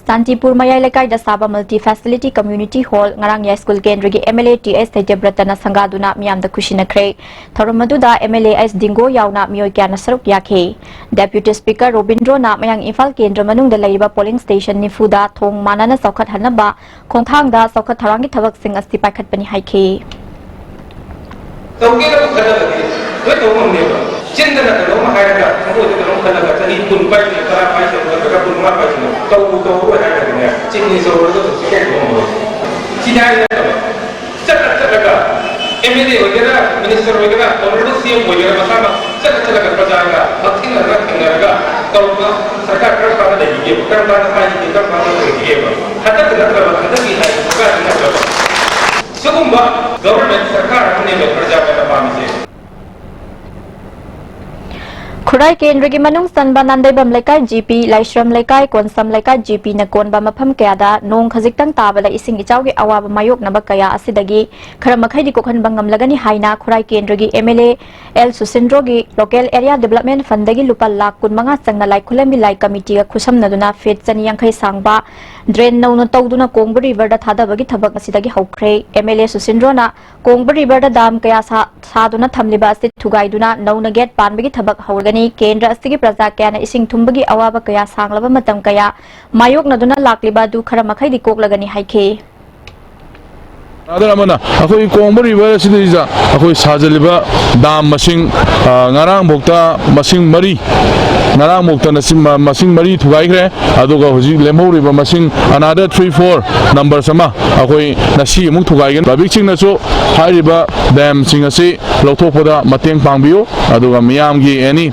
ꯁꯥꯟꯇꯤꯄꯨꯔ ꯃꯌꯥꯏ ꯂꯩꯀꯥꯏꯗ ꯁꯥꯕ ꯃꯜꯇꯤ ꯐꯦꯁꯤꯂꯤꯇꯤ ꯀꯝꯃ꯭ꯌꯨꯅꯤꯇꯤ ꯍꯣꯜ ꯉꯔꯥꯡ ꯌꯥꯏꯁ꯭ꯀꯨꯜ ꯀꯦꯟꯗ꯭ꯔꯒꯤ M L A T H ꯁꯩꯗ꯭ꯌꯕ꯭ꯔꯇꯅ ꯁꯪꯒꯥꯗꯨꯅ ꯃꯤꯌꯥꯝꯗ ꯈꯨꯠꯁꯤꯟꯅꯈ꯭ꯔꯦ꯫ ꯊꯧꯔꯝ ꯑꯗꯨꯗ M L A H Dingo ꯌꯥꯎꯅ ꯃꯤꯑꯣꯏ ꯀꯌꯥꯅ ꯁꯔꯨꯛ ꯌꯥꯈꯤ꯫ ꯗꯦꯄ꯭ꯌꯨꯇꯤ ꯁ꯭ꯄꯤꯀꯔ ꯔꯣꯕꯤꯟꯗ꯭ꯔꯣꯅ ꯃꯌꯥꯡ ꯏꯝꯐꯥꯜ ꯀꯦꯟꯗ꯭ꯔ ꯃꯅꯨꯡꯗ ꯂꯩꯔꯤꯕ ꯄꯣꯂꯤꯡ ꯁ꯭ꯇꯦꯁꯟ ꯅꯤꯐꯨꯗ ꯊꯣꯡ ꯃꯥꯟꯅꯅ ꯆꯥꯎꯈꯠꯍꯟꯅꯕ ꯈꯣꯡꯊꯥꯡꯗ ꯆꯥꯎꯈꯠ ꯊꯧꯔꯥꯡꯒꯤ ꯊꯕꯛꯁꯤꯡ ꯑꯁꯤ ꯄꯥꯏꯈꯠꯄꯅꯤ ꯍꯥꯏꯈꯤ꯫ ꯇꯧꯒꯦꯅꯕꯨ ꯈꯜꯂꯕꯗꯤ ꯂꯣꯏ ꯇꯧꯕ ꯉꯝꯅꯦꯕ꯫ ꯆꯤꯟꯗꯅ ꯀꯩꯅꯣꯝꯃ ꯍꯥꯏꯔꯒ ꯊꯃꯣꯏꯗ ꯀꯩꯅꯣꯝ ꯈꯜꯂꯒ ꯆꯍꯤ ꯀꯨꯟ ꯄꯥꯏꯁꯅꯨ, ꯇꯔꯥ ꯄꯥꯏꯁꯅꯨ ꯅꯠꯇ꯭ꯔꯒ ꯀꯨꯟꯃꯉꯥ ꯄꯥꯏꯁꯅꯨ, ꯇꯧꯕꯨ ꯇꯧꯔꯔꯣꯏ ꯍꯥꯏꯔꯒꯗꯤꯅꯦ, ꯆꯤꯞ ꯃꯤꯅꯤꯁꯇꯔ ꯑꯣꯏꯔꯒꯁꯨ ꯁꯨꯡꯇꯧ ꯇꯧꯔꯝꯃꯔꯣꯏ꯫ ꯁꯤꯗꯤ ꯍꯥꯏꯔꯤ ꯅꯠꯇꯕ, ꯆꯠꯂ ꯆꯠꯂꯒ ꯑꯦꯝ ꯑꯦꯜ ꯑꯦ ꯑꯣꯏꯒꯦꯔꯥ, ꯃꯤꯅꯤꯁꯇꯔ ꯑꯣꯏꯒꯦꯔꯥ, ꯑꯣꯅꯔꯦꯕꯜ ꯁꯤ ꯑꯦꯝ ꯑꯣꯏꯒꯦꯔꯥ, ꯃꯁꯥꯃꯛ ꯆꯠꯂ ꯆꯠꯂꯒ ꯄ꯭ꯔꯖꯥꯒ ꯍꯛꯊꯦꯡꯅꯔꯒ ꯊꯦꯡꯅꯔꯒ ꯇꯧꯔꯒ ꯁꯔꯀꯥꯔ ꯀꯔꯝ ꯀꯥꯟꯗ ꯂꯩꯈꯤꯒꯦꯕ, ꯀꯔꯝ ꯀꯥꯟꯗ ꯄꯥꯏꯈꯤꯒꯦ, ꯀꯔꯝ ꯀꯥꯟꯗ ꯂꯩꯈꯤꯒꯦꯕ? ꯍꯟꯗꯛꯀꯤ ꯅꯠꯇ꯭ꯔꯕ, ꯍꯟꯗꯛꯀꯤ ꯍꯥꯏꯔꯤꯕ ꯁꯔꯀꯥꯔꯁꯤ ꯅꯠꯇ꯭ꯔꯕ, ꯁꯤꯒꯨꯝꯕ ꯒꯚꯔꯟꯃꯦꯟ ꯁꯔꯀꯥꯔ ꯑꯃꯅꯦꯕ ꯄ꯭ꯔꯖꯥ ꯃꯣꯏꯅ ꯄꯥꯝꯃꯤꯁꯦ꯫ ꯈꯨꯔꯥꯏ ꯀꯦꯟꯗ꯭ꯔꯒꯤ ꯃꯅꯨꯡ ꯆꯟꯕ ꯅꯥꯟꯗꯩꯕꯝ ꯂꯩꯀꯥꯏ ꯖꯤ ꯄꯤ, ꯂꯥꯏꯁ꯭ꯔꯝ ꯂꯩꯀꯥꯏ, ꯀꯣꯟꯁꯝ ꯂꯩꯀꯥꯏ ꯖꯤ ꯄꯤꯅ ꯀꯣꯟꯕ ꯃꯐꯝ ꯀꯌꯥꯗ ꯅꯣꯡ ꯈꯖꯤꯛꯇꯪ ꯇꯥꯕꯗ ꯏꯁꯤꯡ ꯏꯆꯥꯎꯒꯤ ꯑꯋꯥꯕ ꯃꯥꯌꯣꯛꯅꯕ ꯀꯌꯥ ꯑꯁꯤꯗꯒꯤ ꯈꯔ ꯃꯈꯩꯗꯤ ꯀꯣꯛꯍꯟꯕ ꯉꯝꯂꯒꯅꯤ ꯍꯥꯏꯅ ꯈꯨꯔꯥꯏ ꯀꯦꯟꯗ꯭ꯔꯒꯤ ꯑꯦꯝ ꯑꯦꯜ ꯑꯦ ꯑꯦꯜ ꯁꯨꯁꯤꯟꯗ꯭ꯔꯣꯒꯤ ꯂꯣꯀꯦꯜ ꯑꯦꯔꯤꯌꯥ ꯗꯤꯕꯂꯞꯃꯦꯟ ꯐꯟꯗꯒꯤ ꯂꯨꯄꯥ ꯂꯥꯈ ꯀꯨꯟꯃꯉꯥ ꯆꯪꯅ ꯂꯥꯏꯈꯨꯂꯦꯝꯕꯤ ꯂꯥꯏ ꯀꯃꯤꯇꯤꯒ ꯈꯨꯠꯁꯝꯅꯗꯨꯅ ꯐꯤꯠ ꯆꯅꯤ ꯌꯥꯡꯈꯩ ꯁꯥꯡꯕ ꯗ꯭ꯔꯦꯟ ꯅꯧꯅ ꯇꯧꯗꯨꯅ ꯀꯣꯡꯕ ꯔꯤꯚꯔꯗ ꯊꯥꯗꯕꯒꯤ ꯊꯕꯛ ꯉꯁꯤꯗꯒꯤ ꯍꯧꯈ꯭ꯔꯦ꯫ ꯑꯦꯝ ꯑꯦꯜ ꯑꯦ ꯁꯨꯁꯤꯟꯗ꯭ꯔꯣꯅ ꯀꯣꯡꯕ ꯔꯤꯚꯔꯗ ꯗꯥꯝ ꯀꯌꯥ ꯁꯥ-, ꯁꯥꯗꯨꯅ ꯊꯝꯂꯤꯕ ꯑꯁꯤ ꯊꯨꯒꯥꯏꯗꯨꯅ ꯅꯧꯅ ꯒꯦꯠ ꯄꯥꯟꯕꯒꯤ ꯊꯕꯛ ꯍꯧꯔꯒꯅꯤ꯫ ꯀꯦꯟꯗ꯭ꯔ ꯑꯁꯤꯒꯤ ꯄ꯭ꯔꯖꯥ ꯀꯌꯥꯅ ꯏꯁꯤꯡ ꯊꯨꯝꯕꯒꯤ ꯑꯋꯥꯕ ꯀꯌꯥ ꯁꯥꯡꯂꯕ ꯃꯇꯝ ꯀꯌꯥ ꯃꯥꯌꯣꯛꯅꯗꯨꯅ ꯂꯥꯛꯂꯤꯕ ꯑꯗꯨ ꯈꯔ ꯃꯈꯩꯗꯤ ꯀꯣꯛꯂꯒꯅꯤ ꯍꯥꯏꯈꯤ꯫ ꯑꯣꯔꯗꯔ ꯑꯃꯅ ꯑꯩꯈꯣꯏ ꯀꯣꯡꯕ ꯔꯤꯚꯔ ꯑꯁꯤꯗꯩꯁꯤꯗ ꯑꯩꯈꯣꯏ ꯁꯥꯖꯜꯂꯤꯕ ꯗꯥꯝ ꯃꯁꯤꯡ, ꯑ, ꯉꯔꯥꯡꯐꯧꯗ ꯃꯁꯤꯡ ꯃꯔꯤ, ꯉꯔꯥꯡꯐꯧꯗ ꯅꯁꯤꯡ-, ꯃ-, ꯃꯁꯤꯡ ꯃꯔꯤ ꯊꯨꯒꯥꯏꯈ꯭ꯔꯦ꯫ ꯑꯗꯨꯒ ꯍꯧꯖꯤꯛ ꯂꯦꯝꯍꯧꯔꯤꯕ ꯃꯁꯤꯡ another three four numbers ꯑꯃ ꯑꯩꯈꯣꯏ ꯉꯁꯤ ꯑꯃꯨꯛ ꯊꯨꯒꯥꯏꯒꯅꯤ꯫ ꯄꯕ꯭ꯂꯤꯛꯁꯤꯡꯅꯁꯨ ꯍꯥꯏꯔꯤꯕ ꯗꯥꯝꯁꯤꯡ ꯑꯁꯤ ꯂꯧꯊꯣꯛꯄꯗ ꯃꯇꯦꯡ ꯄꯥꯡꯕꯤꯌꯨ꯫ ꯑꯗꯨꯒ ꯃꯤꯌꯥꯝꯒꯤ ꯑꯦꯅꯤ,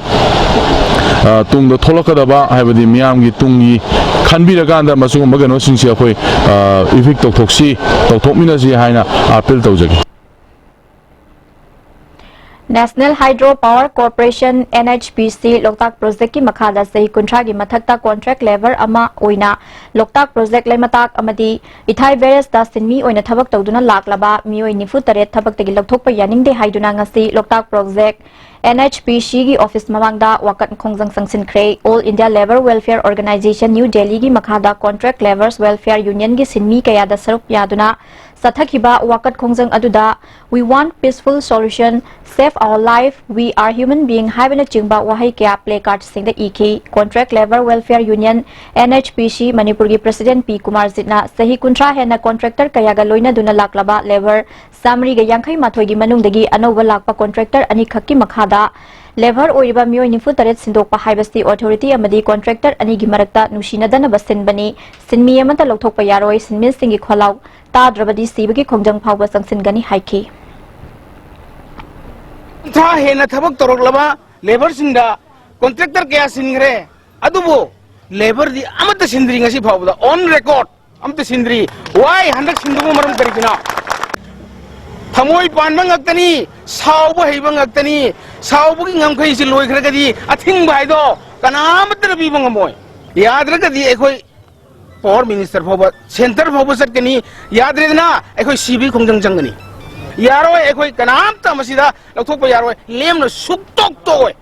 ꯑ, ꯇꯨꯡꯗ ꯊꯣꯛꯂꯛꯀꯗꯕ, ꯍꯥꯏꯕꯗꯤ ꯃꯤꯌꯥꯝꯒꯤ ꯇꯨꯡꯒꯤ ꯈꯟꯕꯤꯔꯀꯥꯟꯗ ꯃꯁꯤꯒꯨꯝꯕ ꯀꯩꯅꯣꯁꯤꯡꯁꯤ ꯑꯩꯈꯣꯏ, ꯑ, ꯏꯚꯤꯛ ꯇꯧꯊꯣꯛꯁꯤ, ꯇꯧꯊꯣꯛꯃꯤꯟꯅꯁꯤ ꯍꯥꯏꯅ ꯑꯥꯄꯤꯜ ꯇꯧꯖꯒꯦ꯫ National Hydro Power Corporation, N H P C, ꯂꯣꯛꯇꯥꯛ ꯄ꯭ꯔꯣꯖꯦꯛꯀꯤ ꯃꯈꯥꯗ ꯆꯍꯤ ꯀꯨꯟꯊ꯭ꯔꯥꯒꯤ ꯃꯊꯛꯇ ꯀꯣꯟꯇ꯭ꯔꯦꯛ ꯂꯦꯕꯔ ꯑꯃ ꯑꯣꯏꯅ ꯂꯣꯛꯇꯥꯛ ꯄ꯭ꯔꯣꯖꯦꯛ ꯂꯩꯃꯇꯥꯛ ꯑꯃꯗꯤ ꯏꯊꯥꯏ ꯕꯦꯔꯦꯖꯇ ꯁꯤꯟꯃꯤ ꯑꯣꯏꯅ ꯊꯕꯛ ꯇꯧꯗꯨꯅ ꯂꯥꯛꯂꯕ ꯃꯤꯑꯣꯏ ꯅꯤꯐꯨ ꯇꯔꯦꯠ ꯊꯕꯛꯇꯒꯤ ꯂꯧꯊꯣꯛꯄ ꯌꯥꯅꯤꯡꯗꯦ ꯍꯥꯏꯗꯨꯅ ꯉꯁꯤ Loktak project N H P C ꯒꯤ ꯑꯣꯐꯤꯁ ꯃꯃꯥꯡꯗ ꯋꯥꯀꯠ ꯈꯣꯡꯖꯪ ꯆꯪꯁꯤꯟꯈ꯭ꯔꯦ꯫ All India Labour Welfare Organisation, New Delhi ꯒꯤ ꯃꯈꯥꯗ Contract Labourers Welfare Union ꯒꯤ ꯁꯤꯟꯃꯤ ꯀꯌꯥꯗ ꯁꯔꯨꯛ ꯌꯥꯗꯨꯅ ꯆꯠꯊꯈꯤꯕ ꯋꯥꯀꯠ ꯈꯣꯡꯖꯪ ꯑꯗꯨꯗ "We want peaceful solution, save our life, we are human being" ꯍꯥꯏꯕꯅꯆꯤꯡꯕ ꯋꯥꯍꯩ ꯀꯌꯥ placard ꯁꯤꯡꯗ ꯏꯈꯤ꯫ Contract Labour Welfare Union, N H P C, ꯃꯅꯤꯄꯨꯔꯒꯤ president ꯄꯤ ꯀꯨꯃꯥꯔꯖꯤꯠꯅ ꯆꯍꯤ ꯀꯨꯟꯊ꯭ꯔꯥ ꯍꯦꯟꯅ contractor ꯀꯌꯥꯒ ꯂꯣꯏꯅꯗꯨꯅ ꯂꯥꯛꯂꯕ labour ꯆꯥꯃꯔꯤꯒ ꯌꯥꯡꯈꯩ ꯃꯥꯊꯣꯏꯒꯤ ꯃꯅꯨꯡꯗꯒꯤ ꯑꯅꯧꯕ ꯂꯥꯛꯄ contractor ꯑꯅꯤꯈꯛꯀꯤ ꯃꯈꯥꯗ ꯂꯦꯕꯔ ꯑꯣꯏꯔꯤꯕ ꯃꯤꯑꯣꯏ ꯅꯤꯐꯨ ꯇꯔꯦꯠ ꯁꯤꯟꯗꯣꯛꯄ ꯍꯥꯏꯕꯁꯤ ꯑꯣꯊꯣꯔꯤꯇꯤ ꯑꯃꯗꯤ ꯀꯣꯟꯇ꯭ꯔꯦꯛꯇꯔ ꯑꯅꯤꯒꯤ ꯃꯔꯛꯇ ꯅꯨꯡꯁꯤꯅꯗꯅꯕ ꯁꯤꯟꯕꯅꯤ꯫ ꯁꯤꯟꯃꯤ ꯑꯃꯠꯇ ꯂꯧꯊꯣꯛꯄ ꯌꯥꯔꯣꯏ꯫ ꯁꯤꯟꯃꯤꯁꯤꯡꯒꯤ ꯈꯣꯜꯂꯥꯎ ꯇꯥꯗ꯭ꯔꯕꯗꯤ ꯁꯤꯕꯒꯤ ꯈꯣꯡꯖꯪ ꯐꯥꯎꯕ ꯆꯪꯁꯤꯟꯒꯅꯤ ꯍꯥꯏꯈꯤ꯫ ꯀꯨꯟꯊ꯭ꯔꯥ ꯍꯦꯟꯅ ꯊꯕꯛ ꯇꯧꯔꯛꯂꯕ ꯂꯦꯕꯔꯁꯤꯡꯗ ꯀꯣꯟꯇ꯭ꯔꯦꯛꯇꯔ ꯀꯌꯥ ꯁꯤꯟꯈ꯭ꯔꯦ, ꯑꯗꯨꯕꯨ ꯂꯦꯕꯔꯗꯤ ꯑꯃꯠꯇ ꯁꯤꯟꯗ꯭ꯔꯤ꯫ ꯉꯁꯤ ꯐꯥꯎꯕꯗ ꯑꯣꯟ ꯔꯦꯀꯣꯔꯗ ꯑꯃꯠꯇ ꯁꯤꯟꯗ꯭ꯔꯤ꯫ ꯋꯥꯏ ꯍꯟꯗꯛ ꯁꯤꯟꯗꯕ ꯃꯔꯝ ꯀꯔꯤꯒꯤꯅꯣ? ꯊꯃꯣꯏ ꯄꯥꯟꯕ ꯉꯥꯛꯇꯅꯤ, ꯁꯥꯎꯕ ꯍꯩꯕ ꯉꯥꯛꯇꯅꯤ, ꯁꯥꯎꯕꯒꯤ ꯉꯝꯈꯩꯁꯤ ꯂꯣꯏꯈ꯭ꯔꯒꯗꯤ ꯑꯊꯤꯡꯕ ꯍꯥꯏꯗꯣ ꯀꯅꯥꯃꯠꯇꯅ ꯄꯤꯕ ꯉꯝꯃꯣꯏ꯫ ꯌꯥꯗ꯭ꯔꯒꯗꯤ ꯑꯩꯈꯣꯏ ꯄꯥꯋꯔ ꯃꯤꯅꯤꯁꯇꯔ ꯐꯥꯎꯕ, ꯁꯦꯟꯇꯔ ꯐꯥꯎꯕ ꯆꯠꯀꯅꯤ꯫ ꯌꯥꯗ꯭ꯔꯦꯗꯅ, ꯑꯩꯈꯣꯏ ꯁꯤꯕꯒꯤ ꯈꯣꯡꯖꯪ ꯆꯪꯒꯅꯤ꯫ ꯌꯥꯔꯣꯏ, ꯑꯩꯈꯣꯏ ꯀꯅꯥꯝꯇ ꯃꯁꯤꯗ ꯂꯧꯊꯣꯛꯄ ꯌꯥꯔꯣꯏ, ꯂꯦꯝꯅ ꯁꯨꯛꯇꯣꯛ ꯇꯣꯛꯑꯣꯏ꯫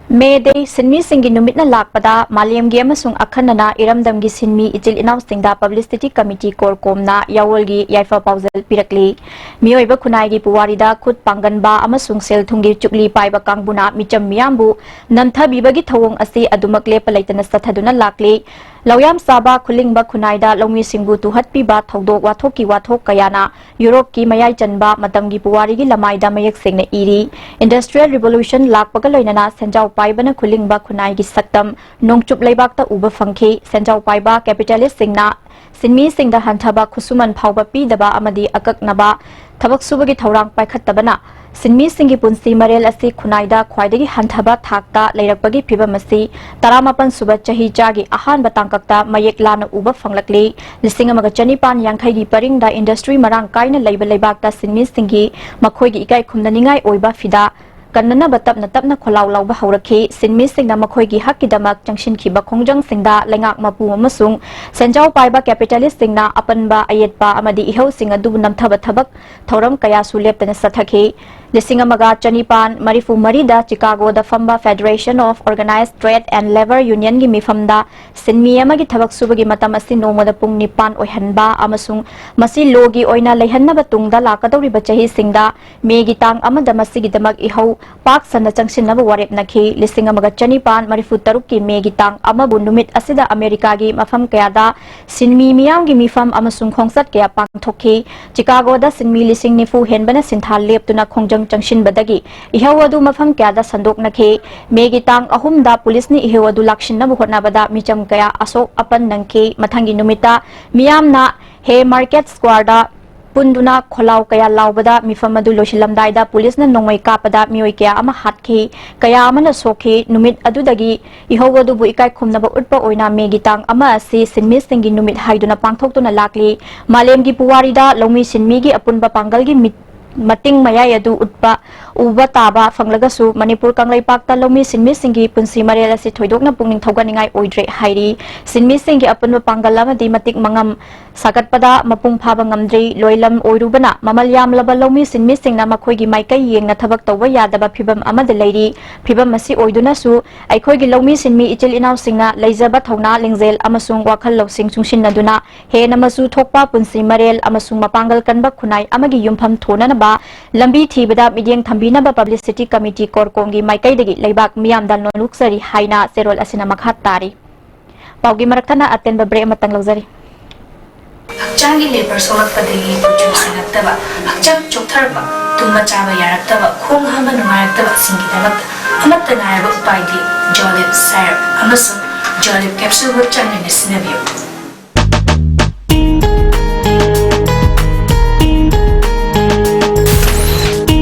ꯃꯦ ꯗꯦ, ꯁꯤꯟꯃꯤꯁꯤꯡꯒꯤ ꯅꯨꯃꯤꯠꯅ ꯂꯥꯛꯄꯗ ꯃꯥꯂꯦꯝꯒꯤ ꯑꯃꯁꯨꯡ ꯑꯈꯟꯅꯅ ꯏꯔꯝꯗꯝꯒꯤ ꯁꯤꯟꯃꯤ ꯏꯆꯤꯜ ꯏꯅꯥꯎꯁꯤꯡꯗ ꯄꯕ꯭ꯂꯤꯁꯤꯇꯤ ꯀꯃꯤꯇꯤ ꯀꯣꯔꯀꯣꯝꯅ ꯌꯥꯑꯣꯜꯒꯤ ꯌꯥꯏꯐ ꯄꯥꯎꯖꯦꯜ ꯄꯤꯔꯛꯂꯤ꯫ ꯃꯤꯑꯣꯏꯕ ꯈꯨꯟꯅꯥꯏꯒꯤ ꯄꯨꯋꯥꯔꯤꯗ ꯈꯨꯠ ꯄꯥꯡꯒꯟꯕ ꯑꯃꯁꯨꯡ ꯁꯦꯜ ꯊꯨꯝꯒꯤ ꯆꯨꯛꯂꯤ ꯄꯥꯏꯕ ꯀꯥꯡꯕꯨꯅ ꯃꯤꯆꯝ ꯃꯤꯌꯥꯝꯕꯨ ꯅꯝꯊꯕꯤꯕꯒꯤ ꯊꯧꯑꯣꯡ ꯑꯁꯤ ꯑꯗꯨꯃꯛ ꯂꯦꯞꯄ ꯂꯩꯇꯅ ꯆꯠꯊꯗꯨꯅ ꯂꯥꯛꯂꯤ꯫ ꯂꯧꯌꯥꯝ ꯆꯥꯕ ꯈꯨꯂꯤꯡꯕ ꯈꯨꯟꯅꯥꯏꯗ ꯂꯧꯃꯤꯁꯤꯡꯕꯨ ꯇꯨꯍꯠꯄꯤꯕ ꯊꯧꯗꯣꯛ ꯋꯥꯊꯣꯛꯀꯤ ꯋꯥꯊꯣꯛ ꯀꯌꯥꯅ ꯌꯨꯔꯣꯞꯀꯤ ꯃꯌꯥꯏ ꯆꯟꯕ ꯃꯇꯝꯒꯤ ꯄꯨꯋꯥꯔꯤꯒꯤ ꯂꯃꯥꯏꯗ ꯃꯌꯦꯛ ꯁꯦꯡꯅ ꯏꯔꯤ꯫ ꯏꯟꯗꯁꯇ꯭ꯔꯤꯌꯦꯜ ꯔꯤꯚꯣꯂꯨꯁꯟ ꯂꯥꯛꯄꯒ ꯂꯣꯏꯅꯅ ꯁꯦꯟꯖꯥꯎ ꯄꯥꯏꯕꯅ ꯈꯨꯂꯤꯡꯕ ꯈꯨꯟꯅꯥꯏꯒꯤ ꯁꯛꯇꯝ ꯅꯣꯡꯆꯨꯞ ꯂꯩꯕꯥꯛꯇ ꯎꯕ ꯐꯪꯈꯤ꯫ ꯁꯦꯟꯖꯥꯎ ꯄꯥꯏꯕ ꯀꯦꯄꯤꯇꯦꯂꯤꯁꯁꯤꯡꯅ ꯁꯤꯟꯃꯤꯁꯤꯡꯗ ꯍꯟꯊꯕ ꯈꯨꯠꯁꯨꯃꯟ ꯐꯥꯎꯕ ꯄꯤꯗꯕ ꯑꯃꯗꯤ ꯑꯀꯛꯅꯕ ꯊꯕꯛ ꯁꯨꯕꯒꯤ ꯊꯧꯔꯥꯡ ꯄꯥꯏꯈꯠꯇꯕꯅ ꯁꯤꯟꯃꯤꯁꯤꯡꯒꯤ ꯄꯨꯟꯁꯤ ꯃꯔꯦꯜ ꯑꯁꯤ ꯈꯨꯟꯅꯥꯏꯗ ꯈ꯭ꯋꯥꯏꯗꯒꯤ ꯍꯟꯊꯕ ꯊꯥꯛꯇ ꯂꯩꯔꯛꯄꯒꯤ ꯐꯤꯚꯝ ꯑꯁꯤ ꯇꯔꯥꯃꯥꯄꯟ ꯁꯨꯕ ꯆꯍꯤ ꯆꯥꯒꯤ ꯑꯍꯥꯟꯕ ꯇꯥꯡꯀꯛꯇ ꯃꯌꯦꯛ ꯂꯥꯅ ꯎꯕ ꯐꯪꯂꯛꯂꯤ꯫ ꯂꯤꯁꯤꯡ ꯑꯃꯒ ꯆꯅꯤꯄꯥꯟ ꯌꯥꯡꯈꯩꯒꯤ ꯄꯔꯤꯡꯗ ꯏꯟꯗꯁꯇ꯭ꯔꯤ ꯃꯔꯥꯡ ꯀꯥꯏꯅ ꯂꯩꯕ ꯂꯩꯕꯥꯛꯇ ꯁꯤꯟꯃꯤꯁꯤꯡꯒꯤ ꯃꯈꯣꯏꯒꯤ ꯏꯀꯥꯏ ꯈꯨꯝꯅꯅꯤꯡꯉꯥꯏ ꯑꯣꯏꯕ ꯐꯤꯗꯥ ꯀꯟꯅꯅꯕ ꯇꯞꯅ ꯇꯞꯅ ꯈꯣꯜꯂꯥꯎ ꯂꯥꯎꯕ ꯍꯧꯔꯛꯈꯤ꯫ ꯁꯤꯟꯃꯤꯁꯤꯡꯅ ꯃꯈꯣꯏꯒꯤ ꯍꯛꯀꯤꯗꯃꯛ ꯆꯪꯁꯤꯟꯈꯤꯕ ꯈꯣꯡꯖꯪꯁꯤꯡꯗ ꯂꯩꯉꯥꯛ ꯃꯄꯨ ꯑꯃꯁꯨꯡ ꯁꯦꯟꯖꯥꯎ ꯄꯥꯏꯕ ꯀꯦꯄꯤꯇꯦꯂꯤꯁꯁꯤꯡꯅ ꯑꯄꯟꯕ ꯑꯌꯦꯠꯄ ꯑꯃꯗꯤ ꯏꯍꯧꯁꯤꯡ ꯑꯗꯨꯕꯨ ꯅꯝꯊꯕ ꯊꯕꯛ ꯊꯧꯔꯝ ꯀꯌꯥꯁꯨ ꯂꯦꯞꯇꯅ ꯆꯠꯊꯈꯤ꯫ ꯂꯤꯁꯤꯡ ꯑꯃꯒ ꯆꯅꯤꯄꯥꯟ ꯃꯔꯤꯐꯨ ꯃꯔꯤꯗ ꯆꯤꯀꯥꯒꯣꯗ ꯐꯝꯕ Federation of Organised Trade and Labour Unionꯒꯤ ꯃꯤꯐꯝꯗ ꯁꯤꯟꯃꯤ ꯑꯃꯒꯤ ꯊꯕꯛ ꯁꯨꯕꯒꯤ ꯃꯇꯝ ꯑꯁꯤ ꯅꯣꯡꯃꯗ ꯄꯨꯡ ꯅꯤꯄꯥꯟ ꯑꯣꯏꯍꯟꯕ ꯑꯃꯁꯨꯡ ꯃꯁꯤ ꯂꯣꯒꯤ ꯑꯣꯏꯅ ꯂꯩꯍꯟꯅꯕ ꯇꯨꯡꯗ ꯂꯥꯛꯀꯗꯧꯔꯤꯕ ꯆꯍꯤꯁꯤꯡꯗ ꯃꯦꯒꯤ ꯇꯥꯡ ꯑꯃꯗ ꯃꯁꯤꯒꯤꯗꯃꯛ ꯏꯍꯧ ꯄꯥꯛ ꯁꯟꯅ ꯆꯪꯁꯤꯟꯅꯕ ꯋꯥꯔꯦꯞꯅꯈꯤ꯫ ꯂꯤꯁꯤꯡ ꯑꯃꯒ ꯆꯅꯤꯄꯥꯟ ꯃꯔꯤꯐꯨ ꯇꯔꯨꯛꯀꯤ ꯃꯦꯒꯤ ꯇꯥꯡ ꯑꯃꯕꯨ ꯅꯨꯃꯤꯠ ꯑꯁꯤꯗ ꯑꯃꯦꯔꯤꯀꯥꯒꯤ ꯃꯐꯝ ꯀꯌꯥꯗ ꯁꯤꯟꯃꯤ ꯃꯤꯌꯥꯝꯒꯤ ꯃꯤꯐꯝ ꯑꯃꯁꯨꯡ ꯈꯣꯡꯆꯠ ꯀꯌꯥ ꯄꯥꯡꯊꯣꯛꯈꯤ꯫ ꯆꯤꯀꯥꯒꯣꯗ ꯁꯤꯟꯃꯤ ꯂꯤꯁꯤꯡ ꯅꯤꯐꯨ ꯍꯦꯟꯕꯅ ꯁꯤꯟꯊꯥ ꯂꯦꯞꯇꯨꯅ ꯈꯣꯡꯖꯪ ꯆꯪꯁꯤꯟꯕꯗꯒꯤ ꯏꯍꯧ ꯑꯗꯨ ꯃꯐꯝ ꯀꯌꯥꯗ ꯁꯟꯗꯣꯛꯅꯈꯤ꯫ ꯃꯦꯒꯤ ꯇꯥꯡ ꯑꯍꯨꯝꯗ ꯄꯨꯂꯤꯁꯅ ꯏꯍꯧ ꯑꯗꯨ ꯂꯥꯛꯁꯤꯟꯅꯕ ꯍꯣꯠꯅꯕꯗ ꯃꯤꯆꯝ ꯀꯌꯥ ꯑꯁꯣꯛ ꯑꯄꯟ ꯅꯪꯈꯤ꯫ ꯃꯊꯪꯒꯤ ꯅꯨꯃꯤꯠꯇ ꯃꯤꯌꯥꯝꯅ ꯍꯦ ꯃꯥꯔꯀꯦꯠ ꯁ꯭ꯀ꯭ꯋꯥꯔꯗ ꯄꯨꯟꯗꯨꯅ ꯈꯣꯜꯂꯥꯎ ꯀꯌꯥ ꯂꯥꯎꯕꯗ ꯃꯤꯐꯝ ꯑꯗꯨ ꯂꯣꯏꯁꯤꯜꯂꯝꯗꯥꯏꯗ ꯄꯨꯂꯤꯁꯅ ꯅꯣꯡꯃꯩ ꯀꯥꯞꯄꯗ ꯃꯤꯑꯣꯏ ꯀꯌꯥ ꯑꯃ ꯍꯥꯠꯈꯤ, ꯀꯌꯥ ꯑꯃꯅ ꯁꯣꯛꯈꯤ꯫ ꯅꯨꯃꯤꯠ ꯑꯗꯨꯗꯒꯤ ꯏꯍꯧ ꯑꯗꯨꯕꯨ ꯏꯀꯥꯏ ꯈꯨꯝꯅꯕ ꯎꯠꯄ ꯑꯣꯏꯅ ꯃꯦꯒꯤ ꯇꯥꯡ ꯑꯃ ꯑꯁꯤ ꯁꯤꯟꯃꯤꯁꯤꯡꯒꯤ ꯅꯨꯃꯤꯠ ꯍꯥꯏꯗꯨꯅ ꯄꯥꯡꯊꯣꯛꯇꯨꯅ ꯂꯥꯛꯂꯤ꯫ ꯃꯥꯂꯦꯝꯒꯤ ꯄꯨꯋꯥꯔꯤꯗ ꯂꯧꯃꯤ ꯁꯤꯟꯃꯤꯒꯤ ꯑꯄꯨꯟꯕ ꯄꯥꯡꯒꯜꯒꯤ ꯃꯤꯠ-, ꯃꯇꯤꯡ ꯃꯌꯥꯏ ꯑꯗꯨ ꯎꯠꯄ, ꯎꯕ ꯇꯥꯕ ꯐꯪꯂꯒꯁꯨ, ꯃꯅꯤꯄꯨꯔ ꯀꯪꯂꯩꯄꯥꯛꯇ ꯂꯧꯃꯤ ꯁꯤꯟꯃꯤꯁꯤꯡꯒꯤ ꯄꯨꯟꯁꯤ ꯃꯔꯦꯜ ꯑꯁꯤ ꯊꯣꯏꯗꯣꯛꯅ ꯄꯨꯛꯅꯤꯡ ꯊꯧꯒꯠꯅꯤꯡꯉꯥꯏ ꯑꯣꯏꯗ꯭ꯔꯦ ꯍꯥꯏꯔꯤ꯫ ꯁꯤꯟꯃꯤꯁꯤꯡꯒꯤ ꯑꯄꯨꯟꯕ ꯄꯥꯡꯒꯜ ꯑꯃꯗꯤ ꯃꯇꯤꯛ ꯃꯉꯝ ꯁꯥꯒꯠꯄꯗ ꯃꯄꯨꯡ ꯐꯥꯕ ꯉꯝꯗ꯭ꯔꯤ꯫ ꯂꯣꯏꯂꯝ ꯑꯣꯏꯔꯨꯕꯅ ꯃꯃꯜ ꯌꯥꯝꯂꯕ ꯂꯧꯃꯤ ꯁꯤꯟꯃꯤꯁꯤꯡꯅ ꯃꯈꯣꯏꯒꯤ ꯃꯥꯏꯀꯩ ꯌꯦꯡꯅ ꯊꯕꯛ ꯇꯧꯕ ꯌꯥꯗꯕ ꯐꯤꯚꯝ ꯑꯃꯗ ꯂꯩꯔꯤ꯫ ꯐꯤꯚꯝ ꯑꯁꯤ ꯑꯣꯏꯗꯨꯅꯁꯨ ꯑꯩꯈꯣꯏꯒꯤ ꯂꯧꯃꯤ ꯁꯤꯟꯃꯤ ꯏꯆꯤꯜ ꯏꯅꯥꯎꯁꯤꯡꯅ ꯂꯩꯖꯕ ꯊꯧꯅꯥ, ꯂꯤꯡꯖꯦꯜ ꯑꯃꯁꯨꯡ ꯋꯥꯈꯜ ꯂꯧꯁꯤꯡ ꯆꯨꯡꯁꯤꯟꯅꯗꯨꯅ ꯍꯦꯟꯅ ꯃꯆꯨ ꯊꯣꯛꯄ ꯄꯨꯟꯁꯤ ꯃꯔꯦꯜ ꯑꯃꯁꯨꯡ ꯃꯄꯥꯡꯒꯜ ꯀꯟꯕ ꯈꯨꯟꯅꯥꯏ ꯑꯃꯒꯤ ꯌꯨꯝꯐꯝ ꯊꯣꯅꯅꯕ ꯂꯝꯕꯤ ꯊꯤꯕꯗ ꯃꯤꯠꯌꯦꯡ ꯊꯝꯕꯤꯅꯕ Publicity Committee ꯀꯣꯔꯀꯣꯡꯒꯤ ꯃꯥꯏꯀꯩꯗꯒꯤ ꯂꯩꯕꯥꯛ ꯃꯤꯌꯥꯝꯗ ꯅꯣꯜꯂꯨꯛꯆꯔꯤ ꯍꯥꯏꯅ ꯆꯦꯔꯣꯜ ꯑꯁꯤꯅ ꯃꯈꯥ ꯇꯥꯔꯤ꯫ ꯄꯥꯎꯒꯤ ꯃꯔꯛ ꯊꯠꯅ ꯑꯇꯦꯟꯕ break ꯑꯃꯇꯪ ꯂꯧꯖꯔꯤ꯫ ꯍꯛꯆꯥꯡꯒꯤ ꯂꯦꯕꯔ ꯁꯣꯛꯂꯛꯄꯗꯒꯤ ꯀꯨꯆꯨ ꯁꯦꯡꯉꯛꯇꯕ, ꯍꯛꯆꯥꯡ ꯆꯣꯛꯊꯔꯛꯄ, ꯇꯨꯝꯕ ꯆꯥꯕ ꯌꯥꯔꯛꯇꯕ, ꯈꯣꯡ ꯍꯥꯝꯕ ꯅꯨꯡꯉꯥꯏꯔꯛꯇꯕꯁꯤꯡꯒꯤꯗꯃꯛꯇ ꯑꯃꯠꯇ ꯉꯥꯏꯔꯕ ꯎꯄꯥꯏꯗꯤ ꯖꯣꯂꯤꯞ ꯁꯥꯏꯔꯞ ꯑꯃꯁꯨꯡ ꯖꯣꯂꯤꯞ ꯀꯦꯞꯁꯨꯜꯕꯨ ꯆꯥꯡ ꯅꯥꯏꯅ ꯁꯤꯖꯤꯟꯅꯕꯤꯌꯨ꯫